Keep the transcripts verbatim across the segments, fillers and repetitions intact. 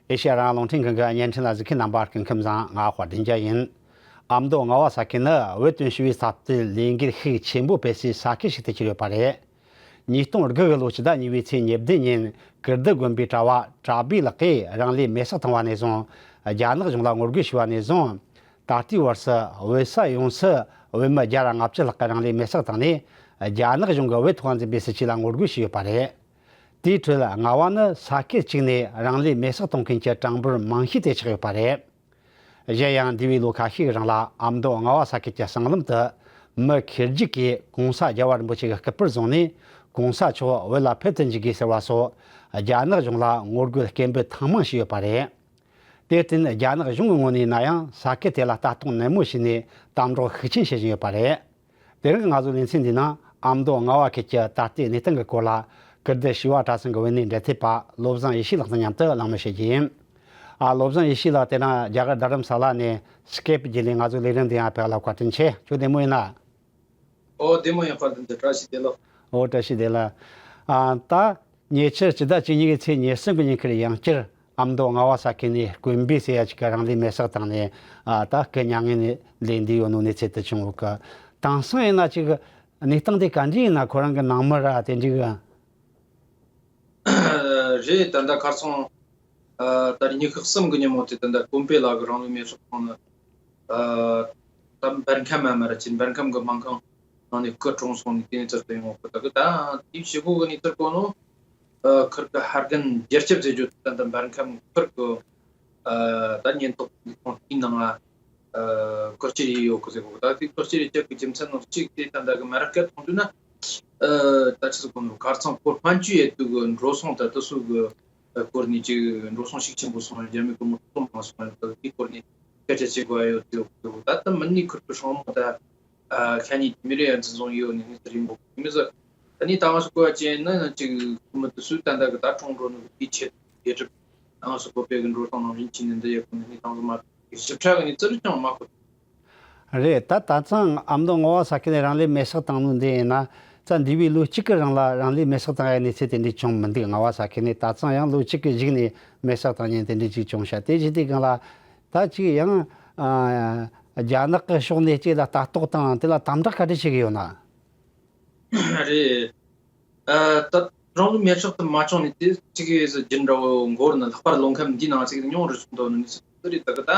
ཨེ་ཤེ་ཡ་རང་དབང་རླུང་འཕྲིན་ཁང་གི་བརྙན་འཕྲིན་ལ་གཟིགས་མཁན་རྣམ་པ་སྐུ་ཁམས་བཟང་། ང་དཔལ་ལྡན་རྒྱལ་ཡིན། ཨ་མདོ་རྔ་བ་ས་ཁུལ་ནི་བོད་དོན་ཞི་བའི་ས་བརྟོལ་ལས་འགུལ་ཤུགས་ཆེན་པོ་སྤེལ་སའི་ས་ཁུལ་ཞིག་ཏུ་གྱུར་ཡོད་པ་རེད། ཉིས་སྟོང་དགུ་གི་ལོ་ཕྱི་ཟླ་གཉིས་པའི་ཚེས་ཉེར་བདུན་ཉིན་ཀིརྟི་དགོན་པའི་གྲྭ་བ་གྲྭ་སྦས་ལགས་ཀྱིས་རང་ལུས་མེར་སྲེག་བཏང་བ་ནས་བཟུང་། རྒྱ་ནག་གཞུང་ལ་ངོ་རྒོལ་ཞུས་པ་ནས་བཟུང་། ད་ལྟའི་བར་སུ་བོད་ས་ཡོངས་སུ་བོད་མི་བརྒྱ་དང་ལྔ་བཅུ་ལྷག་གིས་རང་ལུས་མེར་སྲེག་བཏང་ནས། རྒྱ་ནག་གཞུང་གིས་བོད་ཐོག་འཛིན་པའི་སྲིད་བྱུས་ལ་ངོ་རྒོལ་ཞུས་ཡོད་པ་རེད། དེའི་ཁྲོད་རྔ་བ་ནི་ས་ཁུལ་གཅིག་ནས་རང་ལུས་མེར་སྲེག་གཏོང་མཁན་གྱི་གྲངས་འབོར་མང་ཤོས་དེ་ཆགས་ཡོད་པ་རེད། གཞན་ཡང་འདས་པའི་ལོ་ཁ་ཤས་ཀྱི་རིང་ལ་ཨ་མདོ་རྔ་བ་ས་ཁུལ་གྱི་སྲང་ལམ་དུ་མི་ཁེར་རྒྱུག་གིས་གོང་ས་རྒྱལ་བ་རིན་པོ་ཆེ་གི་སྐུ་པར་བཟུང་ནས། གོང་ས་མཆོག་བོད་ལ་ཕེབས་སུ་འཇུག་དགོས་ཟེར་བ་སོགས་རྒྱ་ནག་གཞུང་ལ་ངོ་རྒོལ་སྐད་འབོད་ཐེངས་མང་བྱས་ཡོད་པ་རེད། དེར་བརྟེན་རྒྱ་ནག་གཞུང་གི་ངོས་ནས་ཡིན་ན་ཡང་ས་ཁུལ་དེ་ལ་ལྟ་རྟོག་ནན་མོ་བྱས་ནས་དམ་དྲག་ཤུགས་ཆེན་བྱེད་བཞིན་ཡོད་པ་རེད། དེ་རིང་གི་ང་ཚོའི་ལེ་ཚན་འདིའི་ནང་ཨ་མདོ་རྔ་བ་ཁུལ་གྱི་ད་ལྟའི་གནས་སྟངས་ཀྱི་སྐོར་ལ་ཀིརྟི་བྱེས་པ་གྲྭ་ཚང་གི་བོད་གནས་འབྲེལ་མཐུད་པ་བློ་བཟང་ཡེ་ཤེས་ལགས་དང་མཉམ་དུ་གླེང་མོལ་བྱེད་ཀྱི་ཡིན། ཨ། བློ་བཟང་ཡེ་ཤེས་ལགས་དེ་རིང་རྒྱ་གར་རྡ་རམ་ས་ལ་ནས་སི་ཀེབ་བརྒྱུད་ནས་ང་ཚོའི་ལས་རིམ་འདི་ཡང་ཕེབས་ལ་བཀའ་དྲིན་ཆེ། ཁྱོད་བདེ་མོ་ཡིན་ན། ཨོ་བདེ་མོ་ཡིན། དཔལ་ལྡན་དུ་བཀྲ་ཤིས་བདེ་ལེགས། ཨོ་བཀྲ་ཤིས་བདེ་ལེགས། ཨ། ད་ཉེ་ཆར་སྤྱི་ཟླ་བཅུ་གཉིས་ཀྱི་ཚེས་ཉེར་གསུམ་གྱི་ཉིན་ཁར་ཡང་བསྐྱར་ཨ་མདོ་རྔ་བ་ས་ཁུལ་ནས་དཀོན་པའི་ཟེར་ཡ་ཅིག་གིས་རང་ལུས་མེར་སྲེག་བཏང་ནས། ཨ། ད་སྐུ་མྱ་ངན་ལས་འདས་ཡོད་ནོ་གནས་ཚུལ་དེ་བྱུང་ཡོད་གི། དེང་སང་ཡིན་ན་ཅིག་གནས་སྟངས་དེ་ག་འདྲ་ཡིན་ན། ཁོ་རང་གི་ནང་མི་ར་དེ་འདྲ་གི། རེད། ད་ལྟ་ཁ་སང་ཨ། ད་རེས་ཉི་ཤུ་གསུམ་གི་ཉིན་མོ་དེ་ད་ལྟ་དཀོན་པའི་ལགས་ཀྱིས་རང་ལུས་མེར་སྲེག་བཏང་ནས། ཨ། ད་འབར་ཁམས་མ་མར་ཅིག་འབར་ཁམས་ཀྱི་སྨན་ཁང་ནང་ནས་སྐུ་གྲོངས་སོང་ནས་དེ་ནས་ཚུར་དུ་ཡོང་བ་ད་གི། ད་དེའི་ཞེ་པོ་གི་གནས་ཚུལ་གོ་ནོ། ཨ། ཁུར་གི་ཧར་གན་རྒྱལ་སྐྱབས་ཟེར་རྒྱུ་ད་ལྟ་འབར་ཁམས་ཁུར་གི། ཨ། ད་ཉེན་རྟོག་ཁང་དེའི་ནང་ང་ཨ། སྐུ་སྐྱེ་ཡས་ཡོད་གི་ཟེར་གོ། ད་དེ་སྐུ་སྐྱེ་རེ་རྒྱག་གི་རྒྱུ་མཚན་ནང་གཅིག་དེ་ད་ལྟ་གི་མ་ར་སྐད་མཐོང་དུས་ན། ཨ། ད་ཆི་ཟེར་གོ་ནོ། ཁ་རྩང་ཁོ་སྨན་བཅོས་ཡས་དུས་གི་འགྲོ་སོང་ད་དེ་ཚོ་གི་སྐོར་ནས་ཅིག་འགྲོ་སོང་ཤུགས་ཆེན་པོ་སོང་། རྒྱ་མི་གི་མི་ཚོ་མང་སོང་། ད་དེའི་སྐོར་ནས་སྐད་ཆ་བྱེད་དགོས་ཡོད་དེ་ཡོད་གི། ད་ལྟ་མི་ནི་ཁུར་གི་སྲུང་མ་ད། ཨ། ཤ་ཉེ་མི་རེ་ཡ་འཛིན་བཟུང་ཡོད་ནི་ནི་ཟེར་ཡིན་གོ། མི་ཟེར། ད་ནི་ད་ང་ཚོ་གོ་བ་ཅན་ན་ཅིག་མི་དེ་ཚོས་ད་ལྟ་གི་ད་གྲོངས་འགྲོ་ནི་དེའི་ཆེད་དུ་རྒྱལ་ཁབ་ང་ཚོ་བོད་པའི་གི་འགྲོ་སྟངས་ནང་བཞིན་བྱས་ནས་འདི་ཡག་པོ་ནི་ནི་དང་ཟུ་མ་ཞིབ་ཕྲ་གི་ནི་ཙི་རི་ཅང་མ་གོ། རེད། ད་ད་ཚང་ཨ་མདོ་རྔ་བ་ས་ཁུལ་ནས་རང་ལུས་མེར་སྲེག་བཏང་ནོ་འདི་ཡིན་ན། ཙ་འདས་པའི་ལོ་གཅིག་གི་རིང་ལ་རང་ལུས་མེར་སྲེག་བཏང་ཡ་གནས་ཚུལ་དེ་འདྲ་བྱུང་མི་འདུག། རྔ་བ་ས་ཁུལ་ནས་ད་ཚང་ཡང་ལོ་གཅིག་གི་གཞུག་ནས་མེར་སྲེག་བཏང་མཁན་དེ་འདྲ་ཅིག་བྱུང་ཤག། དེ་བཞིན་དེ་སྒང་ལ་ད་ཅིག་ཡང་། ཨ། རྒྱ་ནག་གི་ཕྱོགས་ནས་ཅིག་ལ་ལྟ་རྟོག་དང་དེ་ལ་དམ་དྲག་ག་འདྲ་བྱེད་ཀྱི་ཡོད་ན། རེད། ཨ། ད་རང་ལུས་མེར་སྲེག་དེ་མ་བྱུང་ནས་དེ་གཅིག་གིས་ཟེར་རྒྱུ་འདྲ་བོ་མགོ་བོ་ནས་ལྷག་པར་ལོ་ཁམས་འདི་ནང་ཅིག་ཉུང་རུ་སོང་འདུག་ནི་ཟེར་རེད། ད་གི་ད་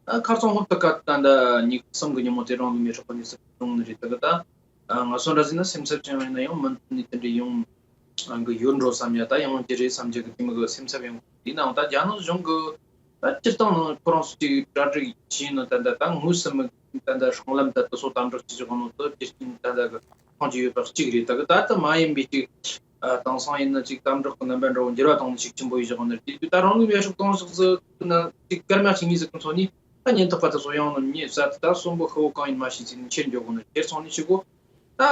ཨ་ཁ་རྩང་ཧོབ་ཏེ་ཀ་ད་ད་ཉི་ཤུ་གསུམ་གི་ཉིན་མོ་དེ་རང་ལུས་མེར་སྲེག་པ་གནས་ཚུལ་བྱུང་ནི་རེད། ད་གི་ད་ཨ་ང་ཚོ་འདྲ་ཟེར་ན་སེམས་འཚབ་ཅན་ཡིན་ན་ཡང་མི་འདི་ནི་དེ་འདྲ་ཡོང་གི་ཡོད་འགྲོ་བསམ་ཡ། ད་ཡང་གི་རེད་བསམ་རྒྱུ་གི་དེ་མོ་གི་སེམས་འཚབ་ཡོང་གི། དེ་ནའང་ད་རྒྱ་ནག་གཞུང་གི་ད་སྤྱིར་བཏང་ནང་ཁོ་རང་ཚོ་ཅིག་གྲ་སྒྲིག་བྱས་ནས་ད་ད་ད་དངོས་སུ་མི་ད་ད་སྲང་ལམ་ད་ད་སོ་དམ་དྲག་བྱེད་ཀྱི་ཡོད་ནོ་དེ་རྒྱུ་རྐྱེན་ད་ད་གི་མཐོང་རྒྱུ་ཡོད་པ་གཅིག་རེད། ད་གི་ད་ད་མ་ཡིན་པའི་ཅིག་ཨ་དེང་སང་ཡིན་ན་ཅིག་དམ་དྲག་གི་རྣམ་པ་འདྲ་བོ་འགྱུར་བ་བཏང་ནས་ཤུགས་ཆེན་པོ་ཡོད་བཞག་ནི་རེད། དེ་དུས་ད་རང་ལུས་མེར་སྲེག་གཏོང་ཟིག་ཟིག་ན་ཅིག་སྐར་མ་གཅིག་གཉིས་ཟིག་གི་འཚོ་ནས་ད་ཉེན་རྟོག་པ་ད་སོ་ཡོང་ནོ་ཉེ་ས་ད་གསོན་པོ་ཤི་བོ་གང་ཡིན་མ་ཤེས་ཟིག་ནས་ཁྱེར་འགྱོ་དགོས་ནི་རེད། ཁྱེར་སོང་ནས་ཤི་གོ། ད་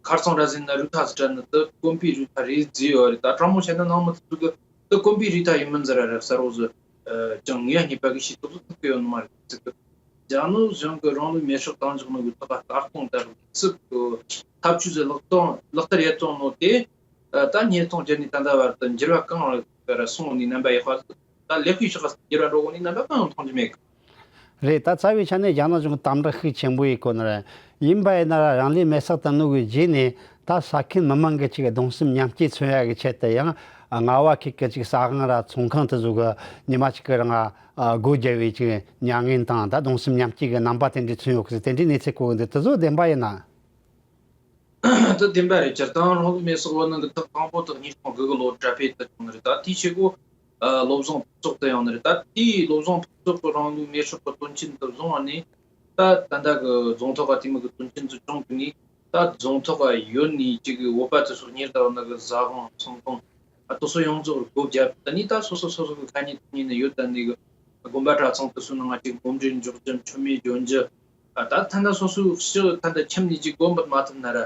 ཁ་རྩང་ར་ཟིན་ན་རུ་ཐག་ཟིག་དྲན་ནི་དེ་དཀོན་པའི་རུ་ཐག་རེད་ཟེར་ཡོད་རེད། ད་དྲང་མོ་བཤད་ན་ནང་མི་དེ་ཚོ་གི་དེ་དཀོན་པའི་རུ་ཐག་ཡིན་མིན་ཟེར་ར་ར་གསལ་བོ་ཟིག་ཨ་ཅང་ངེས་རྙེད་པ་གི་ཤེས་རྟོགས་ཟིག་ཐུབ་ཀྱི་ཡོད་ནི་མ་རེད་ཟེར་གི། རྒྱ་ནག་གཞུང་གི་རང་ལུས་མེར་སྲེག་བཏང་འཇོག་ནི་གི་ཐོག་ལ་ལྟ་སྟངས་ལྟར་ཚིག་གི་ཐབས་ཇུས་ཟིག་ལག་གཏོང་ལག་བསྟར་ཡེད་བཏང་ནོ་དེ་ད་ཉིས་སྟོང་བརྒྱད་ནས་ད་ལྟ་བར་དུ་འགྱུར་བ་གང་རུང་སོང་ནི་རྣམ་པ་ཡག་པ་ཟིག་ད་ལེགས་ཤོས་ཤིག་ག་འགྱུར་བ་འགྲོ་གོ་ནི་རྣམ་པ་གང་ཡང་མཐོང་རྒྱུ་མེད་གི། རེད། ད་རྩ་བའི་ཆ་ནས་རྒྱ་ནག་གཞུང་དམ་དྲག་ཤུགས་ཆེན་པོ་ཡེད་གོ་ནི་རེད། ཡིན་པ་ཡིན་ན་ར་རང་ལུས་མེར་སྲེག་བཏང་ནོ་གི་རྗེས་ནས་ད་ས་ཁུལ་མི་མང་གི་ཅིག་གདུང་སེམས་མཉམ་སྐྱེད་མཚོན་ཡ་གི་ཆེད་དུ་ཡང་རྔ་བ་ཁུལ་གི་ཅིག་ཟ་ཁང་ར་ཚོང་ཁང་དེ་ཚོ་གི་ཉི་མ་གཅིག་གི་རིང་ང་སྒོ་བརྒྱབ་པའི་ཅིག་མྱ་ངན་དང་ད་གདུང་སེམས་མཉམ་སྐྱེད་ཀྱི་རྣམ་པ་དེ་འདྲ་མཚོན་ཡོད་གི་ཟེར། དེ་འདྲའི་གནས་ཚུལ་གོ་གི་འདུག། དེ་ཚོ་བདེན་པ་ཡིན་ན། དེ་བདེན་པ་རེད། སྤྱིར་བཏང་རང་ལུས་མེར་སྲེག་འོག་ནང་གི་ཐེངས་དང་པོ་དེ་ཉིས་སྟོང་དགུ་གི་ལོ་གྲྭ་པས་དེ་བྱུང་ནི་རེད། ད་དེའི་ཆེད་གོ་ཨ་བློ་བཟང་ཕུན་ཚོགས་དེ་ཡོང་ནི་རེད། ད་དེའི་བློ་བཟང་ཕུན་ཚོགས་ཀྱི་རང་ལུས་མེར་སྲེག་གི་དོན་རྐྱེན་དེ་བཟུང་བ་ནས་ད་ད་ལྟ་གི་རྫོང་ཐོག་ག་དེ་མོ་གི་དོན་རྐྱེན་ཚོ་བྱུང་དུས་ནས། ད་རྫོང་ཐོག་ག་ཡོད་ནི་ཅིག་གི་བོད་པ་དེ་ཚོ་གཉེར་ད་བ་ན་གི་ཟ་ཁང་ཚོང་ཁང་ཨ་དེ་ཚོ་ཡོངས་རྫོགས་སྒོ་བརྒྱབ། ད་ནི་ད་སོ་སོ་སོ་སོ་གི་ཁ་ཉེ་ཐག་ཉེ་ནི་ཡོད། ད་ནི་གི་དགོན་པ་གྲྭ་ཚང་དེ་ཚོ་ནང་ང་ཅིག་གོམ་འདྲིས་འཇོག་རྒྱུ་མཆོད་མེ་སྦྱོང་རྒྱུ། ཨ་ད་ཐ་ན་སོ་སོའི་ཕྱི་ད་ལྟ་ཁྱིམ་ནས་ཅིག་སྒོ་འབུད་མ་ཐུབ་ན་ར།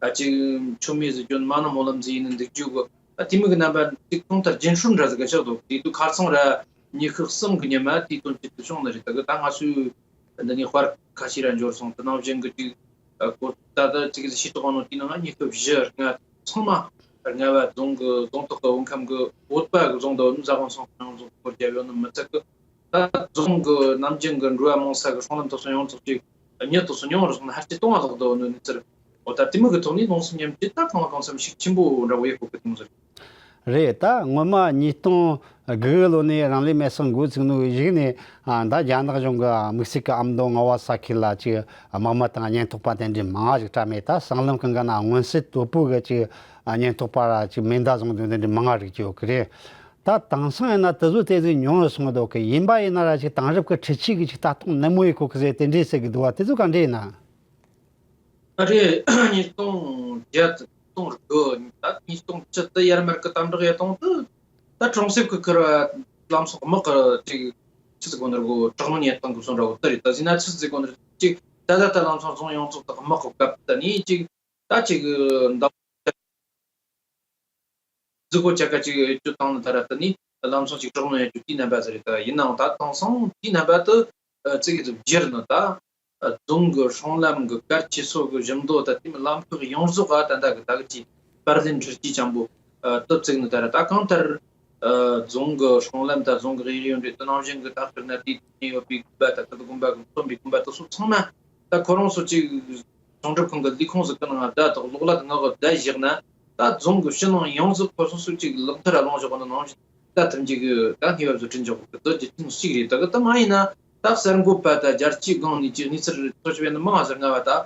ཨ་ཅིག་མཆོད་མེ་ཟིག་སྦྱོང་མ་ན་སྨོན་ལམ་ཟིག་ཡིན་ན་འདུག་རྒྱུ་གི། ཨ་དེ་མོ་གི་རྣམ་པ་ཅིག་གང་ལྟར་རྒྱུན་སྲོལ་འདྲ་ཟིག་གི་ཆགས་འདུག། དེ་དུས་ཁ་སང་ར་ཉི་ཤུ་གསུམ་གི་ཉི་མ་དེའི་དོན་རྐྱེན་དེ་བྱུང་ནི་རེད། ད་གི་ད་ང་ཚོའི་འདི་ནས་དཔར་ཁ་ཤས་ར་འབྱོར་སོང་། དེ་ནང་བཞིན་གི་ཅིག་ཨ་གོ་ད་ལྟ་ཅིག་ཤེས་རྟོགས་ནང་དེའི་ནང་ང་ཉི་ཤུ་བཞི་ལྔ་ཚང་མ་ རྔ་བ་རྫོང་གི་རྫོང་ཐོག་གི་བོད་ཁམས་ཀྱི་བོད་པ་གི་རྫོང་དུ་ནི་ཟ་ཁང་ཚོང་ཁང་ཡོངས་རྫོགས་སྐོར་རྒྱབ་ཡོད་ནི་མི་ཚད་གི། ད་རྫོང་གི་ནམ་རྒྱུན་གི་འགྲོ་བ་མང་ས་གི་སྲང་ལམ་དུ་སོང་ཡོངས་རྫོགས་ཀྱི་མྱུར་དུ་སོང་ཡོང་བར་སོང་ན་ཧར་སྐྱེད་གཏོང་བ་ལོག་དུ་ནི་ཚུར། འོ་ད་དེ་མོ་གི་ཐོག་ནས་ལུང་སུམ་མཉམ་གྱི་ད་གང་ལ་གང་འཚམ་ཤུགས་ཆེན་པོ་འདྲ་བོ་ཡོད་གོ་གི་དུང་ཟེར། རེད། ད་སྔོན་མ་ཉིས་སྟོང་དགུ་ལོ་ནས་རང་ལུས་མེར་སྲེག་འགོ་ཚུགས་ནོ་གཞུག་ནས། ཨ། ད་རྒྱ་ནག་གཞུང་གི་དམིགས་བསལ་གྱི་ཨ་མདོ་རྔ་བ་ས་ཁུལ་ལ་ཅིག་དམག་མི་དང་ཉེན་རྟོག་པ་དེ་འདྲའི་མང་ང་ཞིག་བཀྲམ་མེད། ད་སྲང་ལམ་གང་ག་ན་མངོན་གསལ་དོད་པོ་གི་ཅིག་ཉེན་རྟོག་པ་ར་ཅིག་མེ་མདའ་བཟུང་དོན་དེ་འདྲའི་མང་ང་རིག་གི་ཡོད་གི་རེད། ད་དེང་སང་ཡིན་ན་དེ་ཚོ་དེ་ཚོ་ཉུང་རུ་སོང་འདུག་གི། ཡིན་པ་ཡིན་ན་ར་ཅིག་དེང་རབས་ཀྱི་འཕྲུལ་ཆས་ཀྱི་ཅིག་ལྟ་རྟོག་ནན་མོ་ཡོད་གོ་གི་ཟེར་དེ་འདྲའི་ཟེར་གི་འདུག་བ། དེ་ཚོ་ག་འདྲ་ཡིན་ན། ཨ་རེད། ཉིས་སྟོང་བརྒྱད་སྟོང་དགུ་ད་ཉིས་སྟོང་བཅུ་དུ་ཡར་མར་གི་དམ་དྲག་ཡོད་དང་དུ་ད་གྲོང་གསེབ་ཀྱི་ཁུར་བ་ལམ་སོགས་དམག་གི་ཅིག་ཆི་ཟིག་གོ་ནར་གོ་དྲག་གནོན་ཡོད་དང་གི་སོང་འདྲ་བོ་དུ་རེད། ད་ཟིན་ན་ཆི་ཟིག་གོ་ནར་ཅིག་ད་ད་ད་ལམ་སོགས་རྫོང་ཡོངས་རྫོགས་དག་དམག་གི་སྐབས་ད་ནི་ཅིག་ད་ཅིག་འདམ་རྫི་གོ་ཆ་ག་ཅིག་ཡོད་རྒྱུ་དང་ནི་ད་ར་ད་ནི་ལམ་སོགས་ཅིག་དྲག་གནོན་ཡོད་རྒྱུ་དེའི་རྣམ་པ་ཟེར་རེད། ད་ཡིན་ནའང་ད་དེང་སང་དེའི་རྣམ་པ་དུ་ཨ་ཙི་གི་ཙུག་བསྒྱུར་ནི་ད། ཨ་རྫོང་གི་སྲང་ལམ་གི་གལ་ཆེ་ཤོས་གི་བཞི་མདོ་ད་དེ་མི་ལམ་ཁག་ཡོངས་རྫོགས་ཨ་ད་ད་གི་ད་གི་ཅིག་པར་ལེན་འཕྲུལ་ཆས་ཅང་པོ་ཨ་སྟབས་བཙུགས་ནི་ད་ར། ད་གང་ལྟར་ཨ་རྫོང་གི་སྲང་ལམ་ད་རྫོང་གི་གཡས་གཡོན་རེད། ད་ནང་བཞིན་གི་ད་དཔེར་ན་དེ་ཡོད་པའི་དགོན་པ་ད་ད་དགོན་པ་གི་མཚོན་པའི་དགོན་པ་ད་སོགས་ཚང་མ་ད་ཁོ་རང་ཚོ་ཅིག་ཞིང་སྒྲུབ་ཁང་གི་ལས་ཁུངས་སུ་ཀི་ནང་ད་དག་ལོག་ལ་ང་གི་ད་བཞག་ན་ད་རྫོང་གི་ཕྱི་ནང་ཡོངས་རྫོགས་ཁོ་སོ་སོ་ཅིག་ལག་མཐིལ་ལ་ལོང་བཞག་པ་ནང་བཞིན། ད་ཐམས་ཅད་ཀྱི་ད་ངེས་པ་བཟོ་སྐྲུན་འཇོག་གི་དོན་རྒྱུ་རྐྱེན་ཞིག་རེད། ད་གི་ད་མ་ཡིན་ན་ད་གསར་འགོད་པ་ད་རྒྱལ་སྤྱིའི་སྒང་ནས་ཀྱི་གནས་ཚུལ་ཐོ་ཆུ་བའི་ནི་མང་ང་ཟེར་ང་བ་ད་ཨ་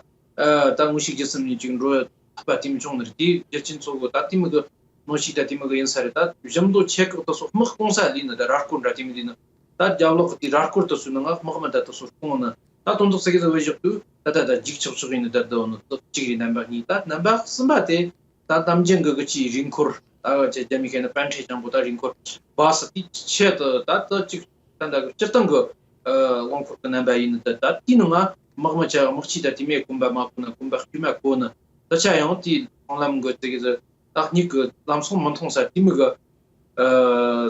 ད་དངོས་ཤུགས་བརྒྱུད་གསུམ་ནས་ཅིག་འགྲོ་ཐུབ་པ་དེ་མི་བྱུང་ནི་རེད། དེའི་རྒྱུ་རྐྱེན་གཙོ་བོ་ད་དེ་མི་གི་གནོན་ཤུགས་ད་དེ་མི་གི་ཡིན་ས་རེད། ད་བཞི་མདོ་ཆེ་ཁག་ད་སོགས་དམག་སྐོང་ས་ལས་ནི་ད་ར་སྐོར་འདྲ་དེ་མི་དེ་ནི་ད་རྒྱབ་ལོགས་གི་དེ་ར་སྐོར་ད་སུ་ནི་ང་དམག་མི་ད་ད་སོ་སྐོང་ནི་ད་དོན་དག་ས་གི་ཟ་བའི་བཞག་དུས་ད་ད་ད་འཇིག་ཆོག་ཆོག་ཡིན་ནི་ད་ད་འོ་ནི་ད་གཅིག་རེད། རྣམ་པ་གཉིས། ད་རྣམ་པ་གསུམ་པ་དེ། ད་དམ་རྒྱུན་གི་གི་ཅིག་རིན་འཁོར་ད་ག་ཅེ་རྒྱ་མི་ཁེ་ན་པན་ཁྲེ་ཅང་པོ་ད་རིན་འཁོར་བ་སི་དེ་ཆེད་དུ་ད་ད་ཅིག་ད་ད་གི་སྤྱིར་བཏང་གི་ཨ་རླངས་འཁོར་གི་རྣམ་པ་ཡིན་ནི་ད་ད་དེའི་ནང་ང་དམག་མི་ཆ་དམག་སྤྱི་ད་དེ་མེད་གོམ་པ་མ་གོ་ན་གོམ་པ་དཀྱུས་མ་གོ་ན་ད་ཆ་ཡང་དེའི་ཐང་ལམ་གི་དེ་གི་ད་སྙིགས་གི་ལམ་སོང་མི་མཐོང་ས་དེ་མི་གི་ཨ་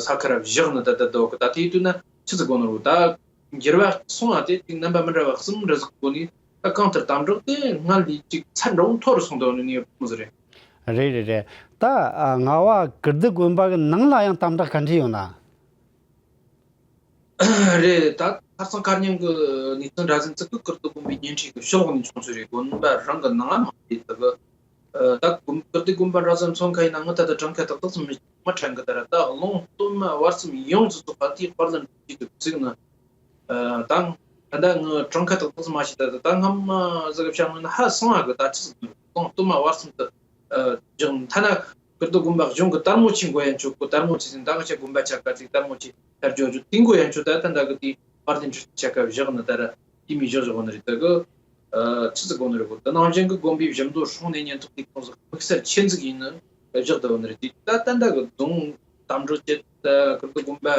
ས་ཁར་བཞག་ནི་ད་ད་ད་གི་ད་དེའི་དུས་ན་ཆི་ཟིག་གོ་ནོ་རུ་ད། འགྱུར་བ་སོང་བ་དེ་ཅིག་རྣམ་པ་མི་འདྲ་བ་གསུམ་འདྲ་ཟིག་གོ་ནས་ད་གང་ལྟར་དམ་དྲག་དེ་སྔར་ལས་ཅིག་ཚད་འདྲ་བོ་མཐོ་རུ་སོང་དོ་ནི་ངས་མོ་ཟེར་རེད། རེད་རེད་རེད། ད་ཨ་རྔ་བ་ཀིརྟི་དགོན་པ་གི་ནང་ལ་ཡང་དམ་དྲག་ག་འདྲ་ཡོད་ན། རེད། ད་ཁ་སང་ཁ་ཉིན་གི་ནས་ཚང་འདྲ་ཟིན་ཙི་གི་ཀིརྟི་དགོན་པའི་ཉེ་འཁྲིས་གི་ཕྱི་ལོགས་ནས་བྱུང་ཚུལ་རེད། དགོན་པ་རང་གི་ནང་ང་མ་རེད་ད་གི། ཨ་ད་དགོན་ཀིརྟི་དགོན་པ་འདྲ་ཟིན་མཚོན་ཁ་ཡིན་ན་ང་ད་ད་གྲངས་ཁ་ཏག་ཏག་ཙམ་མི་མ་དྲན་གི། ད་ར་ད་རླུང་སྟོད་མ་བར་གསུམ་ཡོངས་སུ་རྫོགས་པ་དེའི་དཔར་ལེན་གྱི་དུ་བཙུགས་ནི། ཨ་དང་། ད་ལྟ་ངི་གྲངས་ཁ་ཏག་ཏག་མ་ཤེས། ད་ད་སྔ་མ་ཟིག་གི་བྱ་ངན་ཧ་སང་བ་གི་ད་ཆི་ཟིག་གཏོང་སྟོད་མ་བར་གསུམ་དུ་ཨ་སྦྱངས། ཐ་ན་ཀིརྟི་དགོན་པ་གཞུང་གི་དར་མོ་ཆེ་འགོ་ཡན་ཆོད་གོ། དར་མོ་ཆེ་ཟིན་ད་གི་ཆ་དགོན་པ་ཆ་ག་ཅིག་དར་མོ་ཆེ་ཐར་ཇོ་ཇོ་དེ་འགོ་ཡན་ཆོད་ད་ད་ད་གི་དེ་དཔར་ལྡན་ཁྲི་ཆ་ག་བཞག་ནི་ད་ར་དེ་མི་བཞག་བཞག་ནི་རེད། ད་གི་ཨ་ཆི་ཟིག་གོ་ནི་རེད་གོ། ད་ནང་བཞིན་གི་དགོན་པའི་བཞི་མདོ་སྲུང་ནས་ཉེན་རྟོག་དེ་ཁོངས་སུ་དམིགས་བསལ་ཆེད་འཛུགས་ཡིན་ནི་བཞག་ད་བ་ནི་རེད། དེ་ད་ད་ད་གི་རྫོང་དམ་དྲག་བྱེད་ད་ཀིརྟི་དགོན་པ།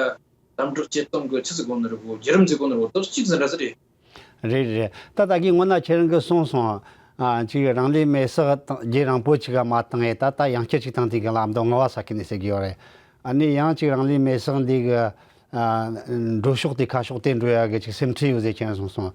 དམ་དྲག་བྱེད་སྟངས་ཀྱི་ཆི་ཟིག་གོ་ནི་རེད་གོ། བརྒྱུད་རིམ་ཟིག་གོ་ནི་རེད་གོ། དག་གཅིག་ཟིན་ར་ཟི་རེད། རེད་རེད། ད་ད་གིན་སྔོན་ན་ཁྱེད་རང་གིས་གསུངས་སོང་། ཨ་ཅིག་རང་ལུས་མེར་སྲེག་བཏང་རྒྱུན་རིང་པོ་ཅིག་ག་མ་བཏང་ངས་ད་ད་ཡང་བསྐྱར་ཅིག་བཏང་དུས་གི་ལ་ཨ་མདོ་རྔ་བ་ས་ཁུལ་ནས་ཟེར་གི་ཡོད་རེད། ཨ་ནི་ཡང་ཅིག་རང་ལུས་མེར་སྲེག་འདི་གི་ཨ་འགྲོ་ཕྱོགས་དེ་ཁ་ཕྱོགས་དེ་འགྲོ་ཡ་གི་ཅིག་སེམས་ཁྲལ་ཡོད་ཟེར་ཁྱེད་རང་གསུངས་སོང་།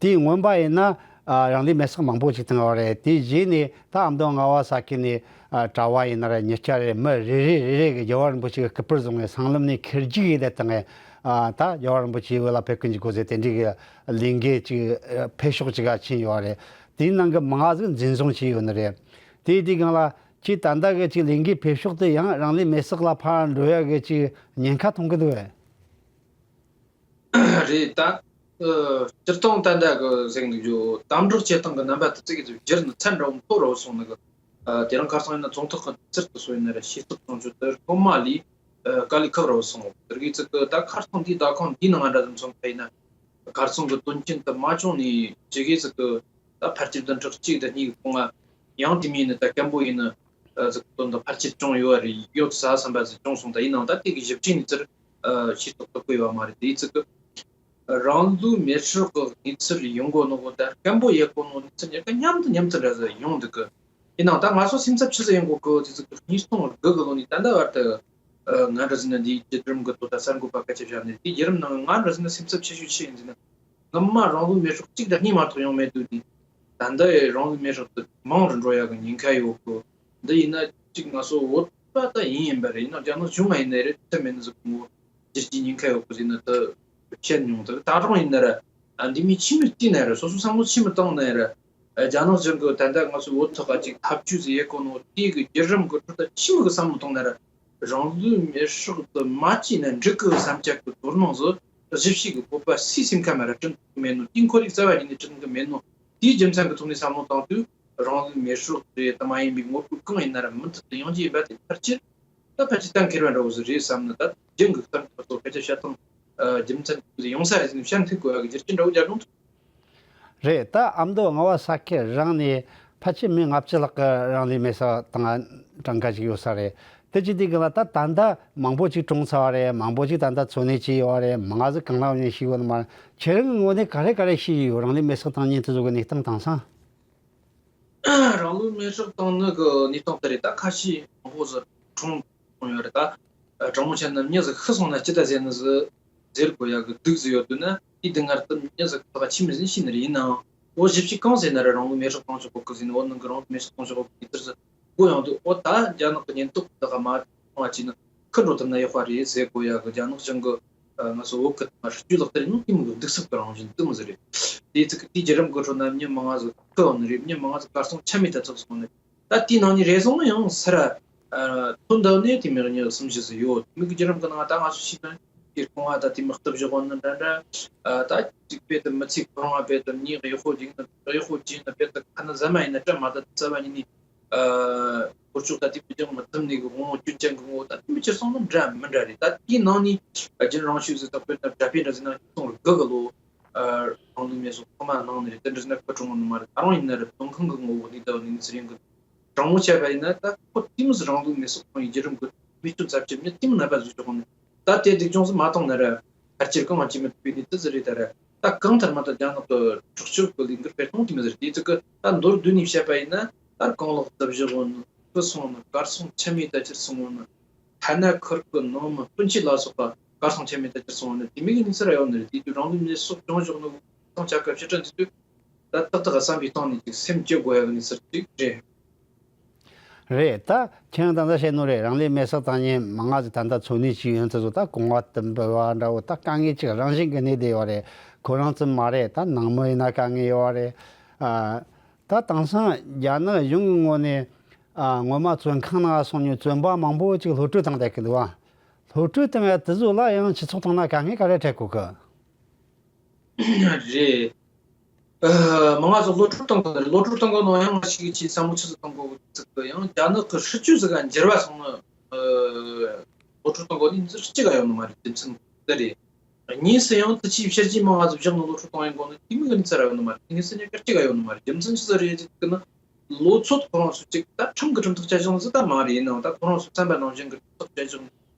དེའི་སྔོན་པ་ཡིན་ན་ཨ་རང་ལུས་མེར་སྲེག་མང་པོ་ཅིག་བཏང་བ་རེད། དེ་རྗེས་ནས། ད་ཨ་མདོ་རྔ་བ་ས་ཁུལ་ནས་ཨ་གྲྭ་བ་ཡིན་ན་ར་མི་སྐྱ་རེད། མི་རེ་རེ་རེ་རེ་གི་རྒྱལ་བ་རིན་པོ་ཆེ་གི་སྐུ་པར་བཟུང་ངས་སྲང་ལམ་ནས་ཁེར་རྒྱུག་ཡས་དེ་བཏང་ངས་ཨ་ད་རྒྱལ་བ་རིན་པོ་ཆེའི་འོས་ལ་ཕེབས་ཀུན་གྱི་གོ་ཟེར་དེ་འདྲའི་གི་ལས་འགུལ་ཅིག་ཨ་འཕེལ་ཕྱོགས་ཅིག་ག་ཕྱིན་ཡོད་རེད། དེའི་ནང་གི་མང་ང་ཟིག་འཛིན་བཟུང་བྱས་ཡོད་ནི་རེད། དེའི་དུས་སྒང་ལ་ཁྱེད་ད་ལྟ་གི་ཅིག་ལས་འགུལ་འཕེལ་ཕྱོགས་དེ་ཡང་རང་ལུས་མེར་སྲེག་ལ་ཕར་འགྲོ་ཡ་གི་ཅིག་ཉེན་ཁ་མཐོང་གི་འདུག་བས། རེད་ད། ཨ་སྤྱིར་བཏང་ད་ལྟ་གི་ཟེར་འདུག་རྒྱུ་དམ་དྲག་བྱེད་སྟངས་ཀྱི་རྣམ་པ་དེ་ཙི་གེ་ཙི་བསྒྱུར་ནས་ཚད་འདྲ་བོ་མཐོ་རུ་སོང་ནི་གི། ཨ་དེ་རིང་ཁ་སང་ཡིན་ན་རྫོང་ཐོག་གི་ཚུལ་དུ་སོང་ཡིན་ན་ར་ཤེས་རྟོགས་བྱུང་རྒྱུ་དེ་སྔོན་མ་ལས་ཨ་དཀའ་ལས་ཁག་རུ་སོང་། དེ་གི་ཙི་གི་ད་ཁ་སང་འདིའི་ཟླ་ཁང་འདིའི་ནང་ང་འདྲ་ཙམ་སོང་ཁ་ཡིན་ན་གར་སོང་གི་དོན་རྐྱེན་དུ་མ་བྱུང་ནས་ཇི་གེ་ཙི་གི་ད་ཕལ་ཆེར་བདུན་ཕྲག་གཅིག་དང་གཉིས་ཀྱི་གོང་ང་ཡང་དེ་མིན་ནི་ད་སྐམ་པོ་ཡིན་ནི་ཨ་ཙི་གི་དོན་དུ་ཕལ་ཆེར་བྱུང་ཡོད་རེད། ཡོད་ས་བསམ་པ་ཙི་བྱུང་སོང་། ད་ཡིན་ནའང་ད་དེ་གི་ཞིབ་ཕྲའི་གནས་ཚུལ་ཨ་ཤེས་རྟོགས་ཐུབ་ཀྱི་ཡོད་མ་རེད། དེ་ཙི་གི་རང་ལུས་མེར་སྲེག་གི་གནས་ཚུལ་ཡོང་གོ་ནོ་གོ་ད་སྐམ་པོ་ཡོད་གོ་ནོ་གནས་ཚུལ་ཉེར་ཀ་མཉམ་དུ་མཉམ་དུ་འདྲ་ཟིག་ཡོང་འདུག་གི། ཡིན་ནའང་ད་ང་ཚོ་སེམས་འཚབ་ཆི་ཟིག་ཡོང་གོ་གི་དེ་ཚོ་གི་ཉིས་སྟོང་དགུ་གི་ལོ་ནས་ད་ལྟ་བར་དུ་ཨ་ང་འདྲ་ཟིག་ན་འདིའི་བརྒྱུད་རིམ་གི་ཐོག་ད་གསར་འགོད་པ་སྐད་ཆ་བཤད་ནས་དེ་བརྒྱུད་རིམ་ནང་ང་འདྲ་ཟིག་ན་སེམས་འཚབ་ཆེ་ཤོས་ཆི་ཡིན་ཟེར་ན། སྔོན་མ་རང་ལུས་མེར་སྲེག་གཅིག་དང་གཉིས་མ་གཏོགས་ཡོང་མེད་དུས་དེ། ད་ལྟ་ཡི་རང་ལུས་མེར་སྲེག་དེ་མང་རུ་འགྲོ་ཡག་གི་ཉེན་ཁ་ཡོད་གི། འདི་ཡིན་ན་ ཅིག་ང་ཚོ་བོད་པ་ད་ཡིན་ཡིན་པ་རེད། ཡིན་ན་རྒྱ་ནག་གཞུང་ང་ཡིན་ནའི་རེད། དེ་མིན་ཟིག་ངོ་བསྒྱུར་གྱི་ཉེན་ཁ་ཡོད་པ་ཟིག་ན་ད་བཤད་མྱོང་། ད་ད་རུང་ཡིན་ན་ར་ཨ་འདི་མི་ཕྱི་མི་བལྟས་ན་ར་སོ་སོའི་བསམ་བློ་ཕྱི་མི་བཏང་ན་ར་རྒྱ་ནག་གཞུང་གི་ད་ལྟ་ང་ཚོའི་བོད་ཐོག་ག་ཅིག་ཐབས་ཇུས་ཟིག་ཡེ་གོ་ནོ་དེ་གི་བརྒྱུད་རིམ་གི་ཁྲོད་ད་ཕྱི་མི་གི་བསམ་བློ་བཏང་ན་ར་རང་ལུས་མེར་སྲེག་ཏུ་མ་བྱས་ན་འགྲིག་གི་བསམ་འཆར་གི་དོ་སྣང་ཟིག་གཞི་བྱེས་གི་བོད་པ་སུའི་སེམས་ཁ་མ་ར་དྲན་ཐུབ་མེད་ནོ། དེ་ཁོར་ཡུག་རྩ་བ་ཉིད་ནས་དྲན་གི་མེད་ནོ། དེའི་རྒྱུ་མཚན་གི་ཐོག་ནས་བསམ་བློ་བཏང་དུས་རང་ལུས་མེར་སྲེག་རེད་དམ་མ་ཡིན་པའི་ངོ་རྒོལ་གང་ཡིན་ན་ར་མུ་མཐུད་དུ་ཡོང་རྒྱུ་ཡིན་པ་དེ་ཕལ་ཆེར་ད་ཕལ་ཆེར་གཏན་འཁེལ་བ་འདྲ་བོ་ཟིག་རེད་བསམ་ན། ད་རྒྱུན་གི་གཏམ་ཁ་ཐོག་སྐད་ཆ་བཤད་སྟངས་རྒྱུ་མཚན་ཡོང་ས་རེད་ཟེར་ནས་བཤད་འཐུས་དགོས་ཡ་གི་རྒྱུ་རྐྱེན་འདྲ་བོ་རྒྱབ་རུང་ཐུབ། རེད། ད་ཨ་མདོ་རྔ་བ་ས་ཁུལ་རང་ནས་ཕལ་ཆེར་མི་ལྔ་བཅུ་ལྷག་གི་རང་ལུས་མེར་སྲེག་བཏང་གྲངས་ཀ་ཞིག་ཡོད་ས་རེད། དེ་ཅི་དེ་གི་ལ་ད་ད་ལྟ་མང་པོ་ཅིག་གྲོངས་ཚར་བ་རེད། མང་པོ་ཅིག་ད་ལྟ་འཚོ་གནས་བྱས་ཡོད་རེད། མང་ང་ཟིག་གང་ལ་ཡོད་ཤེས་ཡོད་ནི་མ་རེད། ཁྱེད་རང་གི་ངོས་ནས་ག་རེ་ག་རེ་ཤེས་ཡོད། རང་ལུས་མེར་སྲེག་བཏང་མཁན་དེ་ཚོ་གི་གནས་སྟངས་དེང་སང་། རང་ལུས་མེར་སྲེག་བཏང་ནི་གི་གནས་སྟངས་དེ་རེད། ད་ཁ་ཤས་མང་པོ་ཟིག་གྲོངས་སོང་ཡོད་རེད། ད་དྲང་མོ་བཤད་ན་མྱི་ཟིག་ཤི་སོང་ན་ཅི་ལྟ་ཟེར་ནི་ཟིག་ཟེར་དགོས་ཡ་གི་སྡུག་ཟིག་ཡོད་དུས་ན། དེའི་སྡུག་བསྔལ་དེ་མྱི་ཟིག་ད་ཆི་མི་ཟིན་ཤེས་ནི་རེད། ཡིན་ནའང་འོ་ཞིབ་ཞིབ་གང་ཟེར་ན་ར་རང་ལུས་མེར་སྲེག་བཏང་ཆོག་གོ་གི་ཟིན། འོ་ནང་གི་རང་ལུས་མེར་སྲེག་བཏང་ཆོག་གོ་གི་དེ་ཟིག་གོ་ཡོང་དུས། འོ་ད་རྒྱ་ནག་གི་ཉེན་རྟོག་དག་མ་མཐོང་བ་བྱས་ན་ཁུར་འགྲོ་ཐུབ་ན་ཡག་པ་རེད་ཟེར་དགོས་ཡ་གི། རྒྱ་ནག་གཞུང་གི་ང་ཚོ་བོད་གི་ཐོག་མ་སྲིད་ཇུས་ལག་བསྟར་ཡིན་ནོ་དེ་མོ་གི་སྡུག་སྲབ་གི་རང་བཞིན་དེ་མོ་ཟིག་རེད། དེ་ཚིག་གི་དེའི་བརྒྱུད་རིམ་གི་ཁྲོད་ན་མྱི་མང་ང་ཟིག་ཤི་ཡོང་ནི་རེད། མྱི་མང་ང་ཟིག་གར་སོང་ཆ་མེད་དུ་ཚུད་སོང་ནི། ད་དེའི་ནང་ནས་རེ་ཟུང་ཡང་སུ་ར་ཐོན་འདུག་ནས་དེ་མོ་གི་མྱི་གསུམ་བཞི་ཟིག་ཡོད། དེ་མོ་གི་བརྒྱུད་རིམ་གི་ནང་ད་ང་ཚོ་ཤེས་ན་དེ་རྐང་བ་ད་དེ་མོ་གཏུབ་བཞག་ཡོད་ནི་འདྲ་འདྲ། ད་ཅིག་དཔེ་དེ་མི་ཚེ་ཁོ་རང་བ་དཔེ་དེ་མྱི་གཡོག་པོ་བྱས་ན་གཡོག་པོ་བྱས་ན་དཔེ་དེ་ཁ་ན་ཟ་མ་ཡིན་ན་སྐྲ་མ་ད་རྩ་བ་ཉིད་ནས། ཨ། འཁོར་ཕྱོགས་ད་ལྟའི་བུ་ཆུང་མི་ཐུབ་ནས་གི་དབང་བོ་སྐྱོན་ཅན་གི་ངོ་བོ་ད་ལྟའི་མི་ཁྱེར་སོང་ན་འདྲ་མི་འདྲ་རེད། ད་དེའི་ནང་ནས་རྒྱུན་རང་ཤོས་ཟིག་ད་དཔེར་ན་འདྲ་དཔེ་འདྲ་ཟིག་ན་ཆིག་སྟོང་དགུ་གི་ལོ། ཨ། རང་ལུས་མེར་སྲེག་ཐོག་མ་གནང་ནི་རེད། དེ་འདྲ་ཟིག་ན་ཁོ་གྲོངས་ནི་མ་རེད། ད་རུང་ཡིན་ན་རེད། བཙོན་ཁང་གི་ངོ་བོ་ནས་ད་ནི་ཚེ་རིང་གི་དྲང་མོ་བཤད་པ་ཡིན་ན་ད་ཁོ་དེ་མོ་ཟིག་རང་ལུས་མེར་སྲེག་གཏོང་ཡི་བརྒྱུད་རིམ་གི་མི་སྐྱོན་ཚབས་ཆེ་མྱི་དེ་མོ་ནད་པ་བཟོས་ཆོག་ནི། ད་དེ་སྡུག་སྦྱོང་ཟིག་མ་བཏང་ན་ར་ཕལ་ཆེར་གང་བྱེད་མི་ཐུབ་པའི་གནས་ཚུལ་ཟིག་རེད། ད་ར་ད་གང་ལྟར་མ་ད་རྒྱ་ནག་གི་སྲོག་སྐྱོབ་ཀྱི་ལས་འགུལ་སྤེལ་སྟངས་དེ་མོ་ཟིག་རེད། དེ་ཚོ་གི་ད་མདོར་བསྡུས་ནས་བཤད་པ་ཡིན་ན། ད་རྐང་ལག་གཏུབ་བཞག་ཡོད་ནི། ཤི་སོང་ནི། གར་སོང་ཆ་མེད་ད་ཁྱེར་སོང་ཡོད་ནི། ཐ་ན་ཁུར་གི་ནང་མི་སྤུན་མཆེད་ལ་སོགས་པ་གར་སོང་ཆ་མེད་ད་ཁྱེར་སོང་ཡོད་ནི། དེ་མོ་གི་གནས་ཚུལ་ར་ཡོད་ནི་རེད། དེ་དུས་རང་ལུས་མེར་སྲེག་བྱུང་བཞག་ནོ་གི་སྟངས་ཆ་ག་ཕྱི་དྲན་དུས་དུས་ད་ཏག་ཏག་བསམ་པའི་སྟེང་ནས་ཅིག་སེམས་སྐྱོ་དགོས་ཡ་གི་གནས་ཚུལ་ཅིག་རེད། རེད། ད་ཁྱེད་རང་ད་ལྟ་བཤད་ནོ་རེད། རང་ལུས་མེར་སྲེག་བཏང་མཁན་མང་ང་ཟིག་ད་ལྟ་འཚོ་གནས་བྱས་ཡོད་ནི་དེ་ཚོ་ད་རྐང་བ་གཏུབ་འབུལ་བ་འདྲ་བོ་ད་དཀའ་ངལ་ཅིག་རང་བཞིན་གི་གནས་བསྡད་ཡོད་རེད། ཁོ་རང་ཙམ་མ་རེད། ད་ནང་མི་ཡིན་ན་དཀའ་ངལ་ཡོད་རེད། ཨ། ད་དེང་སང་རྒྱ་ནག་གཞུང་གི་ངོས་ནས། ཨ། སྔོན་མ་བཙོན་ཁང་ནང་སོང་མྱོང་བཙོན་པ་མང་པོ་ཅིག་གློད་གྲོལ་བཏང་བསྡད་ཀྱི་འདུག་བ། གློད་གྲོལ་བཏང་ཡ་དེ་ཚོ་ལ་ཡང་སྤྱི་ཚོགས་སྟེང་ན་དཀའ་ངལ་ག་རེ་འཕྲད་གོ་གི། རེད། ཨ། མང་ང་ཚོ་གློད་གྲོལ་བཏང་གི་རེད། གློད་གྲོལ་བཏང་གི་ནོ་ཡང་ང་ཞིག་གིས་ཅིག་བསམ་བློ་ཆི་ཟིག་གཏོང་དགོས་ཟིག་གི། ཡང་རྒྱ་ནག་གི་སྲིད་ཇུས་ཟིག་ག་འགྱུར་བ་སོང་ན། ཨ། གློད་གྲོལ་གཏོང་དགོས་ནི་འདི་གཅིག་ག་ཡོད་ནི་མ་རེད། རྒྱུ་མཚན་དེ་རེད། གཉིས་སུ་ཡང་དེ་ཆེས་ཕྱིར་གྱིས་མང་ང་ཚོ་བཞག་ནས་གློད་གྲོལ་གཏོང་ཡིན་དགོས་ནི་དེ་མོ་གི་གནས་ཚུལ་ར་ཡོད་ནི་མ་རེད། དེ་གནས་ཚུལ་ནི་ག་གཅིག་ག་ཡོད་ནི་མ་རེད། རྒྱུ་མཚན་ཆི་ཟིག་རེད་ཟེར་གི་ན། ལོ་ཚོད་ཁོ་རང་ཚོ་ཅིག་ད་ཁྲིམས་ཀྱི་ཁྲིམས་ཐག་བཅད་བཞག་ནི་ཟིག་ད་མ་རེད། ཡིན་ནའང་ད་ཁོ་རང་ཚོ་བསམ་པ་ནང་བཞིན་གི་ཁྲིམས་ཐག་བཅད་བཞག་ནི།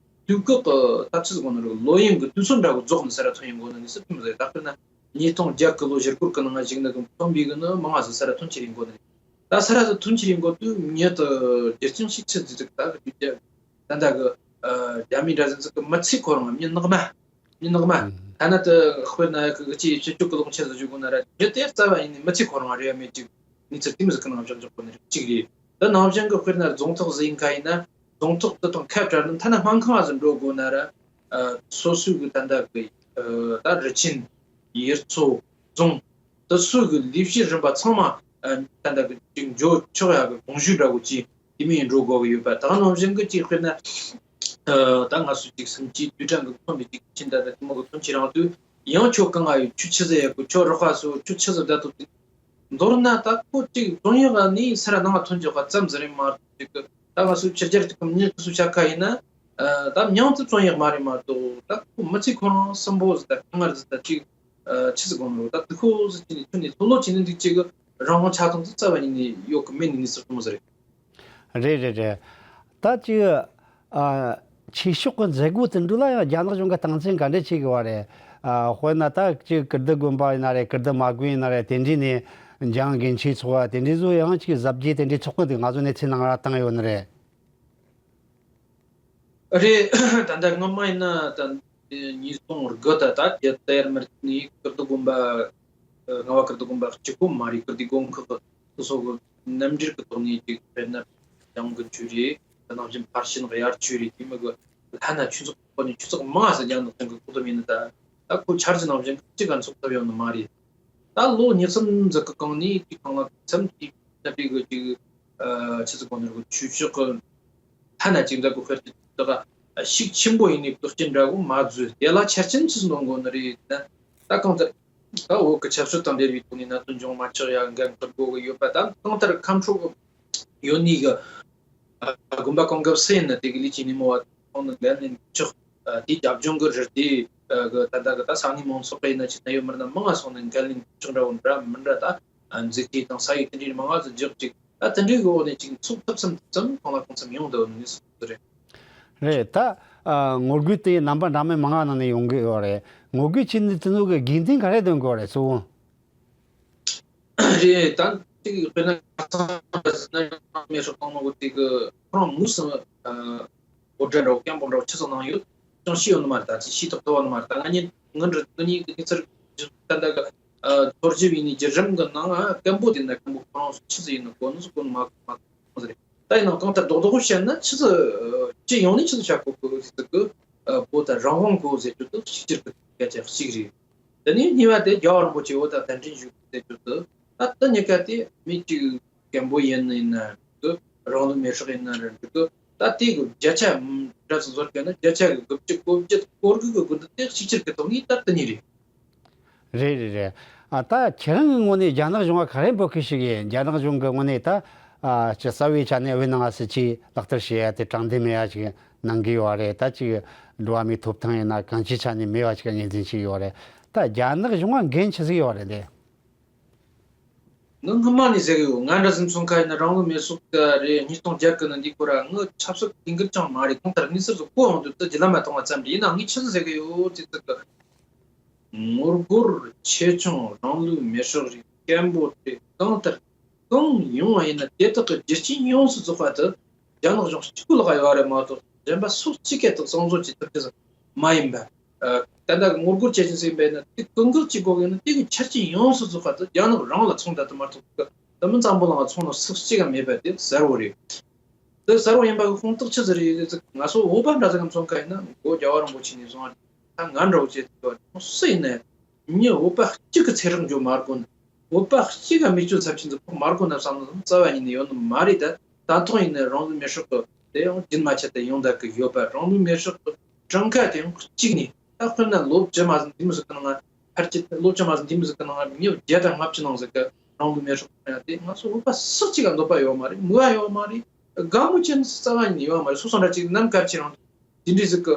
དུས་བཀག་གི་ད་ཆི་ཟིག་གོ་ནི་རེད། ལོ་ཡན་གི་དུས་ཚོད་འདྲ་བོ་རྫོགས་ནི་ས་ར་ཐོན་ཡིན་དགོས་ནི་ནི་སྲིད་ཁྲིམས་ཟེར། ད་དཔེར་ན་ཉིས་སྟོང་བརྒྱད་གི་ལོ་བཞི་སྒོར་གི་ནང་ང་ཞིག་ནི་གི་ཐོན་པའི་གི་ནི་མང་ང་ཟིག་ས་ར་ཐོན་ཁྱེར་ཡིན་དགོས་ནི་རེད། ད་ས་ར་ཟིག་ཐོན་ཁྱེར་ཡིན་དགོས་དུས་མྱི་དེ་རྒྱུ་རྐྱེན་ཞིག་ཆི་ཟིག་ད་གི་དུས་རྒྱ་ད་ད་གི་རྒྱ་མི་འདྲ་ཟིག་ཟིག་གི་མི་ཚེ་ཁོ་རང་མྱི་ནག་མ། མྱི་ནག་མ། ཨང་། ཐ་ན་དེ་དཔེར་ན་གི་གི་ཅིག་སྤྱི་སྤྱོད་གི་ལོག་ཆེད་དུ་བཞུགས་དགོས་ན་ར་མྱི་དེ་རྩ་བ་ཡིན་ནི་མི་ཚེ་ཁོ་རང་རེ་བ་མེད་ཅིག་གནས་ཚུལ་དེ་མོ་ཟིག་གི་ནང་བཞག་འཇོག་དགོས་ནི་རེད། གཅིག་རེད། ད་ནང་བཞིན་གི་དཔེར་ན་རྫོང་ཐོག་ཟིག་ཡིན་ཁ་ཡིན་ན། རྫོང་ཐོག་དེ་དང་ཁ་བྲལ་ནས་ཐ་ན་སྨན་ཁང་ང་ཟིག་འགྲོ་དགོས་ན་ར། ཨ། སོ་སོའི་གི་ད་ལྟ་གི། ཨ། ད་རི་ཆེན། ཡུལ་ཚོ། རྫོང་། དེ་སོ་སོའི་གི་ལས་བྱེད་རིམ་པ་ཚང་མ། ཨ། ད་ལྟ་གི་ཅིག་འགྲོ་ཆོག་ཡ་གི་གོང་ཞུས་འདྲ་བོ་ཅིག་དེ་མོ་ཡིན་འགྲོ་དགོས་གི་ཡོད་པ། ད་ནང་བཞིན་གི་ཅིག་དཔེར་ན། ཨ། ད་ང་ཚོ་ཅིག་སུམ་ཅུའི་དུས་དྲན་གི་ཐོན་པའི་ཅིག་ཕྱིན་ད་ལྟ་དེ་མོ་གི་ཐོན་ཁྱེར་རང་དུས་ཡང་ཁྱོད་གང་ང་ཡོད། ཁྱོད་ཆི་ཟིག་ཡོད་གི། ཁྱོད་རོགས་པ་ཚོ་ཁྱོད་ཆི་ཟིག་བསྡད་ཐུབ་དེ། མདོར་ན་ད་ཁོ་ཅིག་བཙོན་གཡུག་ནས་ས་ར་ནང་ལ་ཐོན་འཇོག་པ་ཙམ་ཟིག་རེད་མ་གཏོགས། ཅིག་གི་ད་ང་ཚོ་ཕྱི་རྒྱལ་གྱི་མྱི་དེ་ཚོ་ཆ་ཁ་ཡིན་ན། ཨ། ད་མྱིང་དེ་བཙོན་གཡུག་མ་རེད་མ་གཏོགས། ད་ཁོ་མི་ཚེ་ཁོ་རང་སུན་པོ་ཟིག་ད་དཀའ་ངལ་ཟིག་ད་ཅིག་ཨ། ཆི་ཟིག་གོ་ནོ་ད་དུ་ཁོ་ཟིག་ཅི་ནས་ཁྱོད་ནས་ལྷོད་ལྷོད་བྱས་ནས་འདུག་ཅིག་གི་རང་དབང་ཆ་ཚང་ཟིག་རྩ་བ་ཉིད་ནས་ཡོད་གི་མེད་ནི་ནི་ཟིག་གཏོང་ཟིག་རེད། རེད་རེད་རེད། ད་ཅིག་ཨ། ཆོས་ཕྱོགས་ཀྱི་མཛད་སྒོ་དེ་འདྲ་ལ་ཡང་རྒྱ་ནག་གཞུང་གིས་སྟངས་འཛིན་ག་འདྲ་བྱེད་གི་བ་རེད། ཨ། དཔེར་ན་ད་ཅིག་ཀིརྟི་དགོན་པ་ཡིན་ན་རེད། ཀིརྟི་མ་དགོན་ཡིན་ན་རེད། དེ་འདྲ་ནས་འཇང་དགེ་ཆོས་ཚོགས་པ་དེ་འདྲ་ཚོ་ཡང་ཅིག་གཟབ་རྒྱས་དེ་འདྲ་ཚོགས་གི་འདུག་ང་ཚོ་གནས་ཚུལ་ནང་ར་བཏང་ཡོད་ནི་རེད། རེད། ད་ལྟ་སྔོན་མ་ཡིན་ན་ད་ཉིས་སྟོང་དགུ་ད་ད་རྒྱལ་དར་མར་ནས་ཀིརྟི་དགོན་པ། རྔ་བ་ཀིརྟི་དགོན་པ་གཅིག་པོ་མ་རེད། ཀིརྟི་དགོན་ཁག་སོ་སོ་གི་རྣམ་འགྲེལ་གི་ཐོག་ནས་ཅིག་དཔེར་ན་འཇང་དགུན་ཆོས་རེད། དེ་ནང་བཞིན་ཕར་ཕྱིན་དབྱར་ཆོས་རེད། དེ་མི་གི་ལྷ་ན་ཆོས་ཚོགས་ཁོ་ནས་ཆོས་ཚོགས་མང་ཟེར་རྒྱ་ནག་ཅན་གི་ཁོག་ཏུ་མིན་ནི་ད། ད་ཁོ་འཆར་གཞི་ནང་བཞིན་གཅིག་ག་འཚོགས་ཐུབ་ཡོང་ནི་མ་རེད། ད་ལོ་ཉི་གསུམ་ཟིག་གི་གོང་ནས་དེ་གང་ལ་མཚམས་དེ་ད་དེ་གི་ཅིག་ཆི་ཟིག་གོ་ནི་རུ་ཆོས་ཕྱོགས་གི་ཐ་ན་ཅིག་འདྲ་གི་ཧེར་གྱི་ད་ག་ཤུགས་ཆེན་པོ་ཡིན་ནི་བདག་རྐྱེན་འདྲ་གོ་མ་བཟོས། དེ་ལ་ཆ་རྐྱེན་ཆི་ཟིག་འདོན་དགོ་ནི་རེད་ན། ད་གང་ལྟར་ད་བོད་གི་ཆབ་སྲིད་དང་འབྲེལ་བའི་ཐོག་ནས་གནད་དོན་འབྱུང་མ་ཆགས་ཡ་འགན་འཁུར་དགོ་གི་ཡོད་པ། ད་གང་ལྟར་ཁམས་ཕྱོགས་ཡོད་ནི་གི་དགོན་པ་གང་གི་སུ་ཡིན་ན་དེ་གི་ལས་ཀྱི་ཉིན་མོ་བ་ཁོང་ནི་འགན་ལེན་ཆོག་དེའི་རྒྱབ་ལྗོངས་གི་རི་དེ་གི་ད་ལྟ་གི་ད་ས་གནས་མང་ཚོགས་གི་ཡིན་ན་ཆི་ན་ཡོད་མི་ར་ན་མང་ང་སོང་ནས་འགན་ལེན་ཆོག་འདྲ་བོ་འདྲ་མི་འདྲ་ད་མཛེས་ཁྲི་དང་ས་ཡི་དེ་འདྲའི་མང་ང་ཟིག་འཇོག་ཅིག་ད་དེ་འདྲའི་གི་འོག་ནས་ཅིག་ཚོགས་ཐབས་སམ་ཙམ་གང་ལ་གང་འཚམ་ཡོང་འདུག་ནི་སོ་རེད། རེད་ད། ཨ། ངོ་རྒོལ་དེ་རྣམ་པ་འདྲ་མིན་མང་ང་ནང་ནས་ཡོང་གི་ཡོད་རེད། ངོ་རྒོལ་བྱེད་ནི་དེ་ཚོ་གི་དགོས་འདུན་ག་རེ་འདོན་དགོས་རེད་གཙོ་བོ། རེད་ད། དེ་གི་དཔེར་ན་ཁ་སང་ཟིན་ན་མེ་སྲོག་གཏོང་ནོ་གི་དེ་གི་ཁོ་རང་མུས་སུ་ཨ་འོ་འདྲ་འདྲ་བོ་སྐམ་པོ་འདྲ་བོ་ཆི་ཚོ་ནང་ཡོད་ཅང་ཤེས་ཡོད་ནི་མ་རེད། ད་ཅི་ཤེས་ཐོག་ཐོག་ནི་མ་རེད། ད་ང་གཉིས་ངི་འདྲ་ངི་གཉིས་ཀྱི་གནས་ཚུལ་ད་ད་གི་ཨ་ཐོར་ཇི་བའི་ནི་རྒྱུད་རིམ་གི་ནང་ཨ་སྐམ་པོ་དེ་ན་སྐམ་པོ་ཁོ་རང་སུ་ཆི་ཚོ་ཡིན་ནི་གོ་ནི་སུ་གོ་ནི་མ་གོ་མ་གོ་ཟེར། ད་ཡིན་ནའང་གང་ལྟར་རྡོག་རྡོག་བཤད་ན་ཆི་ཚོ་ཅི་ཡོང་ནི་ཆི་ཚོ་བྱ་གོ་གོ་ཟེར་གི་བོད་ད་རང་དབང་གོ་ཟེར་རྒྱུ་དུ་ཤིག་ཅིར་གི་སྐད་ཆ་གཅིག་རེད། དེ་ནས་གཉིས་པ་དེ་རྒྱལ་བ་རིན་པོ་ཆེ་བོད་ད་གདན་འདྲེན་ཞུ་ཟེར་རྒྱུ་དུ་ད་ད་གཉིས་ཀ་དེ་མི་གཅིག་སྐམ་པོ་ཡིན་ནི་ཡིན་ན་འགྲིག་གི་རང་ལུས་མེར་སྲེག་ཡིན་ན་རེད་འགྲིག་གི་ད་དེ་གི་བརྒྱ་ཆ་འདྲ་སུ་བཟོ་རྒྱུ་ན་བརྒྱ་ཆ་གི་དགུ་བཅུ་གོ་བརྒྱད་སྐོར་གི་གི་དགུ་འདི་དེ་ཤིག་ཅིར་གི་ཐོག་ནས་ད་དེ་གཉིས་རེད། རེད་རེད་རེད། ཨ་ད་ཁྱེད་རང་གི་ངོས་ནས་རྒྱ་ནག་གཞུང་ལ་ག་རེ་འབོད་སྐུལ་ཞུ་གི་ཡིན། རྒྱ་ནག་གཞུང་གི་ངོས་ནས་ད་ཨ་ཅི་རྩ་བའི་ཆ་ནས་བོད་ནང་ང་སྲིད་ཇུས་ལག་བསྟར་བྱེད་ཡ་དེ་དྲང་བདེན་མེད་ཡ་ཅིག་གནང་གི་ཡོད་རེད། ད་ཅིག་འགྲོ་བ་མིའི་ཐོབ་ཐང་ཡིན་ན་གང་ཅིའི་ཆ་ནས་མེད་པ་ཅིག་ངོས་འཛིན་བྱས་ཡོད་རེད། ད་རྒྱ་ནག་གཞུང་ལ་འགན་ཆི་ཟིག་ཡོད་རེད་དེ། ངས་སྔོན་མ་ནས་ཟེར་གི་ཡོད། ང་འདྲ་ཟིག་མཚོན་ཁ་ཡིན་ན་རང་ལུས་མེར་སྲེག་ག་རེད། ཉིས་སྟོང་བརྒྱད་གི་ནི་འདི་ཁོ་ར་ངའི་ཆབ་སྲིད་དེང་གི་ཅང་མ་རེད། གང་ལྟར་གནས་ཚུལ་ཟིག་གོ་ཡོང་དུས་དེ་རྒྱུས་ལ་མ་གཏོང་བ་ཙམ་རེད། ཡིན་ནའང་ངས་ཆི་ཟིག་ཟེར་གི་ཡོད་ཅེ་ཚིག་གི་ངོ་རྒོལ་ཆེ་ཆུང་རང་ལུས་མེར་སྲེག་རེད། སྐད་འབོད་རེད། གང་ལྟར་གང་ཡོང་བ་ཡིན་ན་དེ་དག་གི་རྒྱུ་རྐྱེན་ཡོངས་སུ་རྫོགས་པ་དེ་རྒྱ་ནག་གཞུང་གཅིག་པུ་ལ་ཡོད་རེད་མ་གཏོགས་གཞན་པ་སུ་གཅིག་གིས་དེ་གསང་བཟོ་བྱེད་ཐུབ་རྒྱུ་མ་ཡིན་པ། ད་ལྟ་ངོ་རྒོལ་བྱེད་བཞིན་ཟིན་པས་ན་དེ་ཀུན་འགོག་བྱེད་དགོས་ཡིན་ན་དེ་གི་ཆ་རྐྱེན་ཡོངས་སུ་རྫོགས་པ་དེ་རྒྱ་ནག་རང་ལ་མཚོན་ད་དུ་མ་གཏོགས་དེ་མི་གཙང་པོ་ལ་མཚོན་ན་སུ་གཅིག་ག་མེད་པ་དེ་གསལ་བོ་རེད། དེ་གསལ་བོ་ཡིན་པ་གི་དཔང་རྟགས་ཆི་ཟིག་རེད་ཟེར་ན་ང་ཚོ་བོད་པ་འདྲ་ཟིག་གམ་མཚོན་ཁ་ཡིན་ན་གོ་རྒྱལ་བ་རིན་པོ་ཆེ་ནས་བཟུང་བ་ད་ང་འདྲ་བོ་བྱེད་དུས་སུ་ཡིན་ན་མི་བོད་པ་གཅིག་གི་ཚེ་སྲོག་འཇོག་མ་དགོས་ན་བོད་པ་གཅིག་ག་མི་སྤྱོད་ཚབས་ཆེན་ཟིག་ཕོག་མ་དགོས་ན་བསམ་ནས་རྩ་བ་ཉིད་ནས་ཡོད་ནི་མ་རེད། ད་ད་ཐོག་ཡིན་ན་རང་ལུས་མེར་སྲེག་གི་དེ་ཡང་རྒྱུན་མ་ཆད་དེ་ཡོང་བསྡད་གི་ཡོད་པ། རང་ལུས་མེར་སྲེག་གི་གྲངས་ཀ་དེ་ཡང་གཅིག་ནས་ད་དཔེར་ན་ལོ་བཅུ་མ་ཟིན་འདི་མོ་ཟིག་གི་ནང་ང་ཕལ་ཆེར་ལོ་བཅུ་མ་ཟིན་འདི་མོ་ཟིག་གི་ནང་ང་མི་བརྒྱ་དང་ལྔ་བཅུ་ནང་ཟིག་གི་རང་ལུས་མེར་སྲེག་གི་དེ་ང་ཚོ་བོད་པ་སུ་གཅིག་ག་འདོད་པ་ཡོད་མ་རེད། མོས་པ་ཡོད་མ་རེད། དགའ་མོས་ཅན་རྩ་བ་ཉིད་ནས་ཡོད་མ་རེད། སོ་སོ་འདྲ་ཅིག་ནམ་མཁའ་ཆེ་རང་དེ་འདྲའི་ཟིག་གི་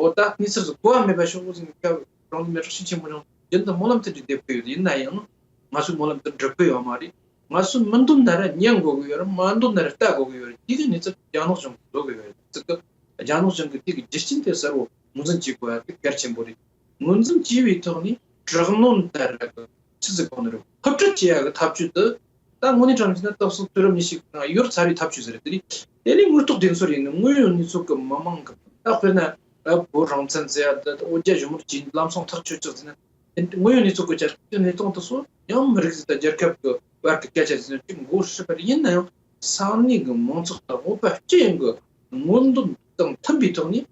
འོ་ད་གནས་ཚུལ་ཟིག་གོ་བ་མེད་པ་ཤོག་གོ་ཟིག་གི་སྐབས་རང་ལུས་མེར་སྲེག་ཤུགས་ཆེན་པོ་བྱུང་རྒྱུན་དུ་སྨོན་ལམ་དེ་འདྲ་འདེབས་གི་ཡོད། ཡིན་ན་ཡང་ང་ཚོས་སྨོན་ལམ་དེ་འགྲུབ་གི་ཡོད་མ་རེད། ང་ཚོས་མི་འདོད་ན་ར་ཉན་དགོས་གི་ཡོད་རེད། མ་འདོད་ན་ར་ལྟ་དགོས་གི་ཡོད་རེད། དེ་གི་གནས་ཚུལ་རྒྱ་ནག་གཞུང་གིས་བཟོ་གི་ཡོད་རེད། ཟིག་གི་རྒྱ་ནག་གཞུང་གིས་དེ་གི་རྒྱུ་རྐྱེན་དེ་གསལ་བོ་ངོས་འཛིན་བྱེད་དགོས་ཡ་དེ་གལ་ཆེན་པོ་རེད། ངོས་འཛིན་བྱས་པའི་ཐོག་ནས་དྲག་གནོན་ལྟར་ར་གི་ཆི་ཟིག་གོ་ནི་རེད། ཕུ་ཁྲིད་བྱེད་ཡ་གི་ཐབས་ཇུས་དེ་ད་དངོས་གནས་དྲང་གནས་ན་སྟག་སོག་དུས་རབས་ཉི་ཤུ་གི་ནང་ཡོལ་ཚར་བའི་ཐབས་ཇུས་ཟེར་རེད། དེ་ནས་དེ་ནས་དངོས་ཐོག་བདེན་འཚོལ་ཡིན་ན་དངོས་ཡོད་གནས་ཚུལ་གི་མི་མང་གི་ད་དཔེར་ན་བོད་རང་བཙན་ཟེར་ཡ་ད་བོད་རྒྱ་གཞུང་ལུགས་ཀྱི་ལམ་སང་ཐག་ཆོད་ཆོག་ཟེར་ན་དེ་དངོས་ཡོད་གནས་ཚུལ་གི་ཆ་དེ་གནས་སྟངས་དེ་ཚོ་ཡང་མི་རིགས་ཟེར་ད་རྒྱལ་ཁབ་གི་བར་གི་སྐད་ཆ་ཟེར་ན་ཅིག་མགོ་སྲིད་པ་རེད། ཡིན་ན་ཡང་ས་གནས་གི་མང་ཚོགས་དང་བོད་པ་སྤྱི་ཡོངས་གི་མངོན་འདོད་དང་མཐུན་པའི་ཐོག་ནས་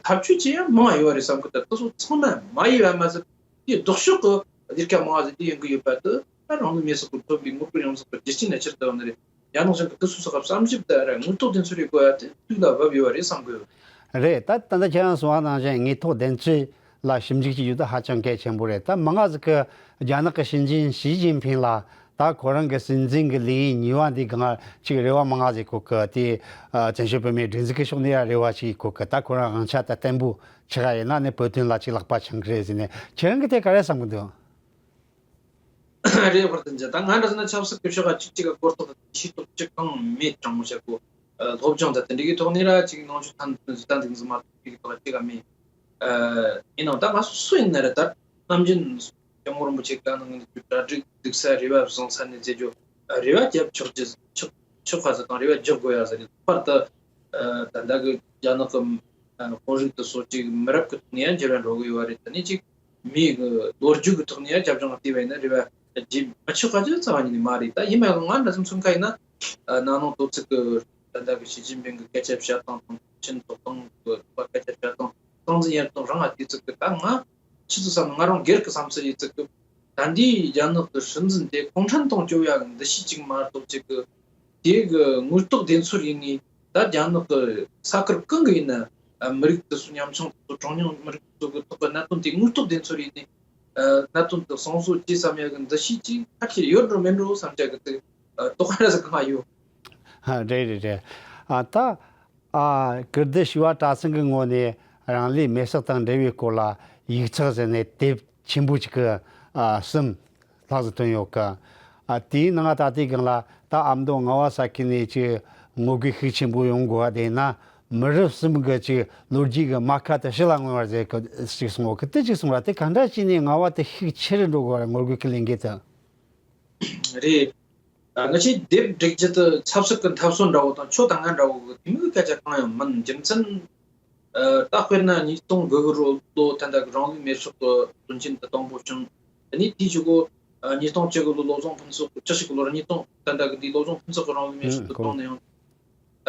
ཐབས་ཇུས་ཅི་ཡང་མང་ཡོད་རེད་བསམ་གི། ད་དེ་ཚོ་ཚང་མ་མ་ཡིན་པ་མ་ཟད་དེའི་ལྡོག་ཕྱོགས་ཀྱི་ལས་ཀ་མང་བ་ཟིག་དེ་ཡོང་གི་ཡོད་པ་དེ་ད་རང་ལུས་མེ་སྲེག་གི་ཐོབ་པའི་ངོ་རྒོལ་ཡོངས་རྫོགས་ཀྱི་རྒྱུ་རྐྱེན་ལ་ཕྱིར་བསྡུ་བ་ནི་རེད། རྒྱ་ནག་གཞུང་གི་དེ་སོ་སོ་གི་བསམ་ཞིབ་དང་ར་དངོས་ཐོག་བདེན་འཚོལ་རེ་དགོས་ཡ་དེ་དུས་ལ་བབ་ཡོད་པ་རེད་བསམ་གི་ཡོད། རེད། ད་ད་ལྟ་ཁྱེད་རང་གསུངས་པ་ནང་བཞིན་དངོས་ཐོག་བདེན་འཚོལ་ལ་ཞིབ་འཇུག་བྱེད་རྒྱུ་དེ་ཧ་ཅང་གལ་ཆེན་པོ་རེད། ད་མི་ང་ཟིག་གི་རྒྱ་ནག་གི་སྲིད་འཛིན་ཞི་ཅིན་ཕིང་ལ་ད་ཁོ་རང་གི་སྲིད་འཛིན་གི་ལས་ཡུན་གཉིས་པ་འདི་གང་ཅིག་རེ་བ་མང་ང་ཟིག་གོ་གི། དེ་བཙན་བྱོལ་བོད་མིའི་སྒྲིག་འཛུགས་ཀྱི་ཕྱོགས་ནས་ཡང་རེ་བ་ཞིག་གོ་གི། ད་ཁོ་རང་དབང་ཆ་ད་བརྟན་པོ་ཆགས་ཡིན་ན་ནི་བོད་དོན་ལ་ཅིག་ལག་པ་འཆང་གི་རེད་ཟེར་ནས་ཁྱེད་རང་གི་དེ་ག་རེ་བསམ་གི་འདུག་རེད་བར་དུ་འཇལ། ད་ང་འདྲ་ཟེར་ན་ཆབ་སྲིད་ཀྱི་ཕྱོགས་ཀ་གཅིག་གཅིག་ག་གོ་རྟོགས་དང་ཤེས་རྟོགས་གཅིག་གང་མེད་དྲང་མོ་བཤད་གོ། སློབ་སྦྱོང་དང་དེ་འདྲ་གི་ཐོག་ནས་ར་གཅིག་ནང་ཆོས་ཐམས་ཅད་ད་འདི་ཟིན་མ་ཐུབ་ཀྱི་ཐོག་གཅིག་ག་མེད། ཡིན་ནའང་ད་ང་སུ་ཡིན་ན་ར་ད་ནམ་རྒྱུན་སྐྱབས་མགོན་རིན་པོ་ཆེ་ག་ནང་གི་གྲ་སྒྲིག་སྡུག་ས་རེ་བ་བཟང་ས་ནས་མཛད་རྒྱུ་རེ་བ་རྒྱབ་ཆོག་རྒྱུ་ཆོག་ཆོག་ག་ཟེར་དང་རེ་བ་རྒྱག་དགོས་ཡ་ཟེར་ནས་ལྷག་པར་དུ་ད་ལྟ་གི་རྒྱ་ནག་གི་དཔོན་རིགས་དེ་ཚོ་གཅིག་མི་རབས་ཀྱི་ཐོག་ནས་ཡང་འགྱུར་བ་འགྲོ་གི་ཡོད་རེད། དེ་ནས་གཅིག་མིའི་གི་ལོ་རྒྱུས་ཀྱི་ཐོག་ནས་ཡང་རྒྱབ་ལྗོངས་ལ་བལྟས་པ་ཡིན་ན་རེ་བ་རྒྱས་མ་ཆོག་ག་ཅིག་རྩ་བ་ཉིད་ནས་མ་རེད། ད་ཡིན་ན་ཡང་ང་འདྲ་ཙམ་མཚོན་ཁ་ཡིན་ན་ནང་ནང་དོ་ཚིགས་ཀྱི་ ད་ལྟ་གི་ཞི་ཅིན་ཕིང་གི་སྐད་ཆ་བཤད་སྟངས་དང་ཆིན་ཐོག་ཏང་གི་སྐད་ཆ་བཤད་སྟངས་སྟངས་འཛིན་ཡར་ཐོན་རང་ང་དུས་ཚོད་ཀྱི་ད་ང་ཆི་ཚོད་བསམ་ན་ང་རང་སྒེར་གྱི་བསམ་ཚུལ་ཡིན་ཚུལ་གྱི་ད་འདིའི་རྒྱ་ནག་གི་སྲིད་འཛིན་དེ་གུང་ཁྲན་ཏང་སྐྱོབ་ཡག་གི་འདུ་ཤེས་ཅིག་མ་གཏོགས་ཅིག་གི་དེ་གི་དངོས་ཐོག་བདེན་འཚོལ་ཡིན་ནི་ད་རྒྱ་ནག་གི་ས་ཁུལ་གང་གི་ཡིན་ན་མི་རིགས་དེ་ཚོ་ཉམ་ཆུང་དེ་ཚོ་གྲངས་ཉུང་མི་རིགས་ཚོ་གི་ཐོག་གི་གནད་དོན་དེ་དངོས་ཐོག་བདེན་འཚོལ་ཡིན་ནི་གནད་དོན་དེ་གསང་བཟོ་བྱེད་བསམ་ཡག་གི་འདུ་ཤེས་ཅིག་ཕལ་ཆེར་ཡོད་འགྲོ་མེད་འགྲོ་བསམ་ཡག་གི་དེ་དོགས་པ་ར་ཟིག་གང་ཡོད། ཧ། རེད་རེད་རེད། ཨ་ད། ཨ། ཀིརྟི་བྱེས་པ་གྲྭ་ཚང་གི་ངོས་ནས་རང་ལུས་མེར་སྲེག་དང་འབྲེལ་བའི་སྐོར་ལ་ཡིག་ཚགས་ཟེར་ནས་དེབ་ཆེན་པོ་ཅིག་གི་ཨ་གསུམ་ལྷག་ཙམ་བཏོན་ཡོད་གི། ཨ་དེའི་ནང་ད་ལྟའི་སྒང་ལ་ད་ཨ་མདོ་རྔ་བ་ས་ཁུལ་ནས་ཅིག་ངོ་རྒོལ་ཤུགས་ཆེན་པོ་ཡོང་དགོས་པ་དེ་ན་མི་རབས་གསུམ་གི་ཅིག་ལོ་རྒྱུས་ཀྱི་རྨ་ཁ་དེ་ཕྱི་ལ་མངོན་པར་མཛད་གི་ཅིག་གསུངས་ཡོད་གི། དེ་ཅིག་གསུངས་ར་དེ་ག་འདྲ་བྱས་ནས་རྔ་བ་དེ་ཤུགས་ཆེ་རུ་འགྲོ་དགོས་པ་རེད། ངོ་རྒོལ་གི་ལས་འགུལ་དེ། རེད། ཨ། ང་ཚོས་དེབ་སྒྲིག་རྒྱུ་དེ་ཆབ་སྲིད་ཀྱི་འཐབ་རྩོད་འདྲ་བོ་དང་ཁྱོད་དང་ང་འདྲ་བོ་གི་དེ་མོའི་སྐད་ཆ་གང་ཡང་མིན། རྒྱུ་མཚན། ཨ། ད་དཔེར་ན་ཉིས་སྟོང་དགུ་གི་ལོ་ད་ལྟ་གི་རང་ལུས་མེར་སྲེག་གི་དོན་རྐྱེན་དེ་དང་པོ་བྱུང་། དེ་ནས་དེའི་གཞུག་གུ། ཨ། ཉིས་སྟོང་བཅུ་དགུ་ལོ་བློ་བཟང་ཕུན་ཚོགས་ཀྱི་བཅུ་གཅིག་གི་ལོར་ཉིས་སྟོང་ད་ལྟ་གི་འདི་བློ་བཟང་ཕུན་ཚོགས་ཀྱི་རང་ལུས་མེར་སྲེག་གི་དོན་ནས་ཡང་།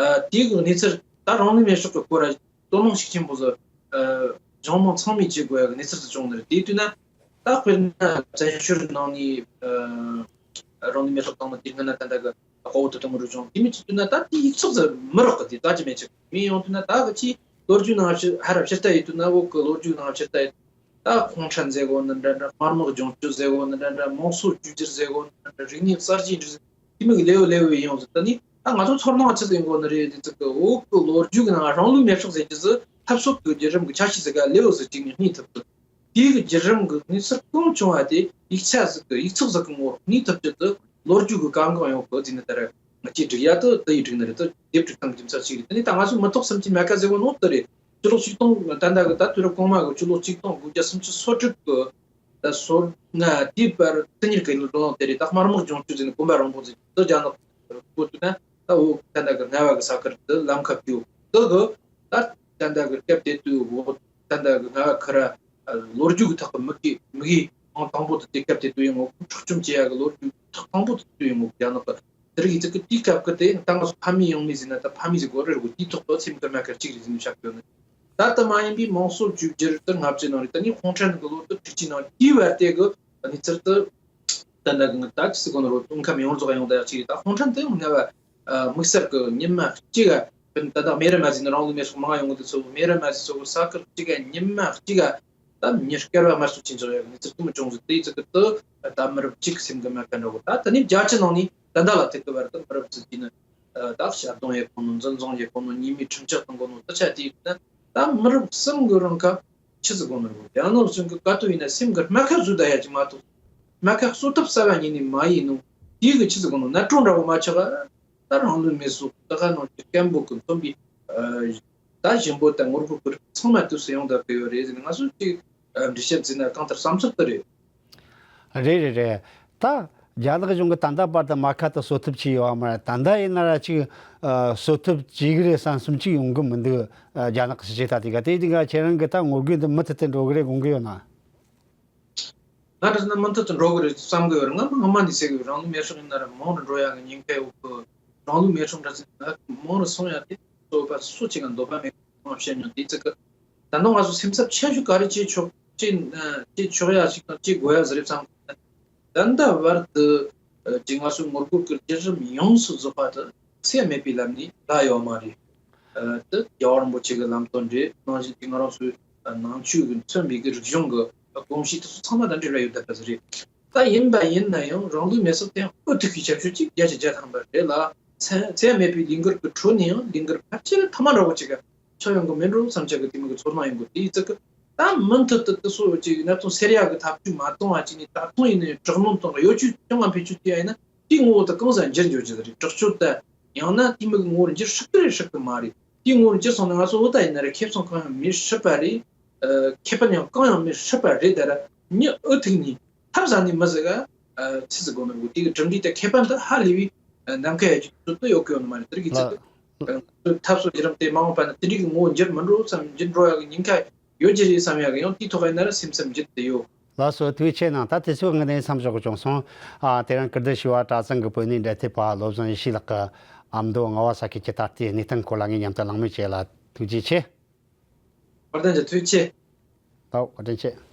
ཨ། དེའི་གི་གནས་ཚུལ་ད་རང་ལུས་མེར་སྲེག་གི་སྐོར་ལ། དོ་སྣང་ཤུགས་ཆེན་པོ་ཟིག་ཨ། གཞུང་མང་ཚང་མས་བྱེད་དགོས་ཡག་གི་གནས་ཚུལ་ཟིག་བྱུང་ནི་རེད། དེ་དུས་ན་ད་དཔེར་ན་བཙན་བྱོལ་ནང་ནས་ཨ། རང་ལུས་མེར་སྲེག་བཏང་ནི་དེ་སྔ་ན་ད་ལྟ་གི་དཔའ་བོ་དོན་གྲུབ་རུ་བྱུང་། དེ་མིན་གྱི་དུས་ན་ད་དེ་ཡིག་ཚགས་ཟིག་མི་རག་གི། དེ་ད་ཅི་མེད་ཅིག་མི་ཡོང་དུས་ན་ད་གི་ཅི་ལོ་རྒྱུས་ནང་ཕྱི་ཧ་ར་ཕྱིར་ལྟ་ཡེད་དུས་ན་བོད་གི་ལོ་རྒྱུས་ནང་ཕྱིར་ལྟ་ཡེད། ད་གུང་ཁྲན་ཟེར་གོ་ནི་འདྲ་འདྲ། དམར་དམག་སྦྱོང་སྤྱོད་ཟེར་གོ་ནི་འདྲ་འདྲ། དམངས་སྲོལ་བཅོས་བསྒྱུར་ཟེར་གོ་ནི་འདྲ་འདྲ། རིག་གནས་གསར་བརྗེ་འདྲ་ཟེར། དེ་མིན་གྱི་ལེའུ་ལེའུ་ཡིན་ཡོང་ཟེར། ད་ནི་ད་ང་ཚོ་ཚོར་སྣང་ཆི་ཟིག་ཡོང་གོ་ནི་རེད་ཟེར་གི། བོད་ཀྱི་ལོ་རྒྱུས་ཀྱི་ནང་རང་ལུས་མེར་སྲེག་ཟེར་རྒྱུ་ཟིག་འཐབ་རྩོད་ཀྱི་བརྒྱུད་རིམ་གྱི་ཆ་ཤས་ཟིག་ག་ལེའུ་ཟིག་གཅིག་ནས་གཉིས་ཐུབ་ཐུབ། དེའི་གི་བརྒྱུད་རིམ་གྱི་གནས་ཚུལ་གང་བྱུང་བ་དེ་ཡིག་ཆ་ཟིག་གི་ཡིག་ཚགས་ཟིག་གི་ངོ་བོར་གནས་ཐུབ་རྒྱུ་དེ་ལོ་རྒྱུས་ཀྱི་གལ་འགངས་ཡོད་གི་ཟེར་ནས། ད་རེས་ང་ཚོས་སྒྲིག་ཡ་དེ་དེ་ཡིས་སྒྲིག་ནི་རེད། དེ་དེབ་སྒྲིག་སྟངས་ཀྱི་རྒྱུ་མཚན་གཅིག་རེད། དེ་ནས་ད་ང་ཚོ་མི་ཐོག་གསུམ་གྱི་མ་ཁ་ཟེར་བོ་ནོ་དེ་རེད། ཕྱི་ལོ་ཆིག་སྟོང་ད་ལྟ་གི་ད་དུས་རབས་གོང་མ་གི་ཕྱི་ལོ་ཆིག་སྟོང་དགུ་བརྒྱ་སུམ་ཅུ་སོ་དྲུག་གི་ད་སོ་ལྔ་དེའི་བར་དུ་ཉེར་གི་ལོ་ལོན་དེ་རེད། ད་དམར་དམག་སྦྱོང་སྤྱོད་ཟེར་ནས་གོམ་པ་རིང་པོ་ཟིག་དུ་རྒྱ་ནག་བོད་དུ་ན་ད་འོ་ད་ལྟ་གི་རྔ་བ་གི་ས་ཁུལ་དུ་ལམ་ཁ་བསྐྱོད། དེ་གི་ད་ད་ལྟ་གི་སྐབས་དེ་དུས་འོ་ད་ལྟ་གི་རྔ་བ་ཁུ་ར་ལོ་རྒྱུས་ཀྱི་ཐོག་གི་མི་གི་མི་གི་ཨང་དང་པོ་དུ་དེ་སྐབས་དེ་དུས་ཡིན་ངོ་། འཕྲོག་བཅོམ་བྱེད་ཡ་གི་ལོ་རྒྱུས་ཐོག་དང་པོ་དུ་དུས་ཡིན་ངོ་། རྒྱ་ནག་གི་དེ་རིགས་ཀྱི་དེའི་སྐབས་ཀྱི་དེ་ད་ང་ཚོ་ཕ་མེས་ཡང་མེས་ཟེར་ན་ད་ཕ་མེས་ཟེར་དགོས་རེད་གོ། དེའི་ཐོག་ཏུ་སེམས་ཀྱི་རྨ་ཁ་གཅིག་རེད་ཟེར་ནས་བཤད་ཡོད་ནི། ད་ལྟ་མ་ཡིན་པའི་དམངས་སྲོལ་བཅོས་བསྒྱུར་དེ་ལྔ་བཅུ་ནང་རེད། ད་ནི་གུང་ཁྲན་གྱི་ལོ་དེ་དྲུག་ཅུའི་ནང་དེའི་བར་དེ་གི་གནས་ཚུལ་དེ་ད་ནི་ད་ཅི་ཟེར་གོ་ནི་རོ། དུང་ཁམས་ཡོངས་རྫོགས་ཡོང་ད་ཡག་ཅིག་རེད། ད་གུང་ཁྲན་དེ་ཡང་ངེས་པ་དམིགས་བསལ་གྱི་ཉི་མ་གཅིག་ག་ད་ལྟ་མེ་རི་མ་ཟེར་ནི་རང་ལུས་མེར་སྲེག་མང་ཡོང་གི་དེ་ཚོ་མེ་རི་མ་ཟེར་ཚོ་གི་ས་ཁུལ་གཅིག་ག་ཉི་མ་གཅིག་ག་ད་མྱི་སྐལ་བ་དམར་གསོད་བྱེད་འཇོག་ཡག་གནས་ཚུལ་དུ་མི་བྱུང་ཟིག་དེའི་ཚིག་གི་དུ་ད་མི་རབས་གཅིག་སེམས་ཀྱི་རྨ་ཁ་འདྲ་བོ། ད་དེ་ནས་བརྒྱ་ཆ་ནང་ནས་ད་ལྟ་ལ་ཐེག་གི་བར་དུ་མི་རབས་ཚོ་གྱིས་ནི་ད་ཞལ་གདོང་ཡེ་གོ་ནོ། འཛིན་བཟུང་ཡེ་གོ་ནོ། ཉེས་མིང་ཁྲིམས་ཆད་གཏོང་གོ་ནོ། དུ་ཆ་དེ་ཡིན་ན་ད་མི་རབས་གསུམ་གི་རིང་ཁ་ཆི་ཟིག་གོ་ནོ་རེད། རྒྱ་ནག་གཞུང་གི་ག་དུས་ཡིན་ན་སེམས་ཀྱི་རྨ་ཁ་བཟོ་ད་ཡག་ཅིག་མ་གཏོགས་རྨ་ཁ་གསོ་ཐབས་གསར་བ་ཉིད་ནས་མ་ཡིན་ནོ། དེའི་གི་ཆི་ཟིག་གོ་ནོ་ནད་གྲོགས་འདྲ་བོ་མ་ཆགས་ག་ད་རང་ལུས་མེར་སྲེག་ད་ག་ནང་གི་སྐད་འབོད་ཀྱི་མཚོན་པའི་ཨ་ད་ཞིམ་པོ་དང་ངོ་རྒོལ་གྱི་རིགས་ཚང་མ་དུས་སུ་ཡོང་བསྡད་ཀྱི་ཡོད་རེད་ཟེར་ནས་ང་ཚོས་ཅིག་ཨ་འགྲེལ་བཤད་བྱས་ན་གང་ལྟར་བསམ་ཚུལ་དེ་རེད། རེད་རེད་རེད། ད་རྒྱ་ནག་གཞུང་གིས་ད་ལྟ་བར་དུ་རྨ་ཁ་དེ་གསོ་ཐབས་བྱས་ཡོད་པ་མ་རེད། ད་ལྟ་ཡིན་ན་ར་ཅིག་ཨ་གསོ་ཐབས་བྱེད་ཀྱི་རེད་བསམ་བསམ་ཅིག་ཡོང་གི་མི་འདུག་ཨ་རྒྱ་ནག་གི་ཕྱི་རྒྱལ་ད་དེ་ག་དེ་དེ་ག་ཁྱེད་རང་གིས་ད་ངོ་རྒོལ་འདི་མུ་མཐུད་དུ་འགྲོ་གི་རེད་དགོངས་ཀྱི་ཡོད་ན། ང་འདྲ་ཟེར་ན་མུ་མཐུད་དུ་འགྲོ་གི་རེད་བསམ་གི་ཡོད་རེད། ང་སྔོན་མ་ནས་ཟེར་གི་ཡོད། རང་ལུས་མེར་སྲེག་ཡིན་ན་ར་མང་རུ་འགྲོ་ཡག་གི་ཉེན་ཁ་ཡོད་གི། རང་ལུས་མེར་སྲེག་འདྲ་ཟེར་ན་མང་རུ་སོང་ཡག་དེ་གཙོ་བོ་སུ་གཅིག་ག་འདོད་པ་མེད་གི་ང་བཤད་མྱོང་དེ་ཚིག་གི། ད་དུང་ང་ཚོ་སེམས་འཚབ་ཆེ་ཤོས་ག་རེ་བྱེད་ཆོག་བྱེད་བྱེད་ཆོག་ཡག་ཞིག་དང་བྱེད་དགོས་ཡག་ཟིག་རེད་བསམ་གི། ད་ལྟ་བར་དུ་ཅིག་ང་ཚོའི་ངོ་རྒོལ་གྱི་བརྒྱུད་རིམ་ཡོངས་སུ་རྫོགས་པ་དེ་ཚད་མེད་པའི་ལམ་ནས་བརླག་ཡོད་མ་རེད། ཨ་དེ་རྒྱལ་བ་རིན་པོ་ཆེ་གི་ལམ་སྟོན་རེད། ནང་བཞིན་གྱི་ང་རང་ཚོའི་ཨ་ནང་ཆོས་ཀྱི་མཚོན་པའི་གི་རིག་གཞུང་གི་གོམས་གཤིས་དེ་ཚོ་ཚང་མ་དང་འབྲེལ་བ་ཡོད་བསྡད་པ་ཟིག་རེད། ད་ཡིན་པ་ཡིན་ན་ཡང་རང་ལུས་མེར་སྲེག་དེ་ཡང་འུ་ཐུག་གི་ཁྱད་ཆོས་ཅིག་བརྒྱ་ཆ་བརྒྱ་ཐམ་པ་རེད་ལ། ཚད་ཚད་མེད་པའི་ལས་འགུལ་གྱི་ཁྲོད་ནས་ཡང་ལས་འགུལ་ཕལ་ཆེར་ཐ་མ་འདྲ་བོ་ཅིག་ག་ཆགས་ཡོང་གི་མིན་འགྲོ་བསམ་ཡག་གི་དེ་མོ་གི་ཚོར་སྣང་ཡོང་གི། དེའི་ཚིག་གི་ད་མུ་མཐུད་དུ་དེ་ཚོ་ཅིག་གནད་དོན་སེལ་ཡག་གི་ཐབས་ཇུས་མ་བཏང་བ་ཅིག་ནས་ད་དུང་ཡིན་ནའི་དྲག་གནོན་དང་གཡོ་ཇུས་ཅང་མ་འཕེན་ཆོག་དེ་ཡིན་ན། དེའི་ངོ་བོ་དེ་གང་ཟག་འགྱུར་འགྱུར་གྱི་རེད། དྲག་སྤྱོད་དང་ཡང་ན་དེ་མོ་གི་ངོ་བོར་འགྱུར་སྲིད་གི་རེད་སྲིད་གི་མ་རེད། དེའི་ངོ་བོར་འགྱུར་སོང་ན་ང་ཚོ་བོད་ད་ཡིན་ན་ར་ཁེ་བཟང་གང་ཡང་མེད་སྲིད་པ་རེད། ཨ་ཁེ་ཕན་ཡང་གང་ཡང་མེད་སྲིད་པ་རེད། ད་ར་མྱི་འུ་ཐུག་ནས་ཐབས་ཟད་ནས་མི་ཟིག་ག་ཨ་ཆི་ཟིག་དགོས་ནོ་རེད། དེ་གི་གྲུབ་འབྲས་དང་ཁེ་ཕན་དེ་ཧ་ལས་པའི་ཨ་ནམ་མཁའ་ཡ་གཅིག་ཏུ་ཡོད་གི་ཡོད་ནི་མ་རེད། དེ་རིགས་ཀྱི་ཚིག་གི་ཨ་འཐབ་རྩོད་བརྒྱུད་རིམ་དེ་མ་འོངས་པ་ན་དེ་འདྲའི་གི་ངོ་བོ་འགྱུར་མི་འགྲོ་བསམ། འགྱུར་འགྲོ་ཡག་གི་ཉེན་ཁ་ཡོད་ཀྱི་རེད་བསམ་ཡག་གི་ཡང་དེའི་ཐོག་ཡིན་ན་ར་སེམས་འཚབ་འགྱུར་དེ་ཡོད། ལགས་སོ། ཐུགས་རྗེ་ཆེ་གནང་། ད་དུས་ཚོད་འགོར་ནས་མཚམས་འཇོག་དགོས་བྱུང་སོང་། ཨ་དེ་རིང་ཀིརྟི་བྱེས་པ་གྲྭ་ཚང་གི་བོད་གནས་འབྲེལ་མཐུད་པ་བློ་བཟང་ཡེ་ཤེས་ལགས་ཀྱིས་ ཨ་མདོ་རྔ་བ་ས་ཁུལ་གྱི་ད་ལྟའི་གནས་སྟངས་སྐོར་ལ་ངས་མཉམ་དུ་གླེང་མོལ་བྱས་ལ་ཐུགས་རྗེ་ཆེ། བཀའ་དྲིན་ཆེ། ཐུགས་རྗེ་ཆེ། ཐོ་བཀའ་དྲིན་ཆེ།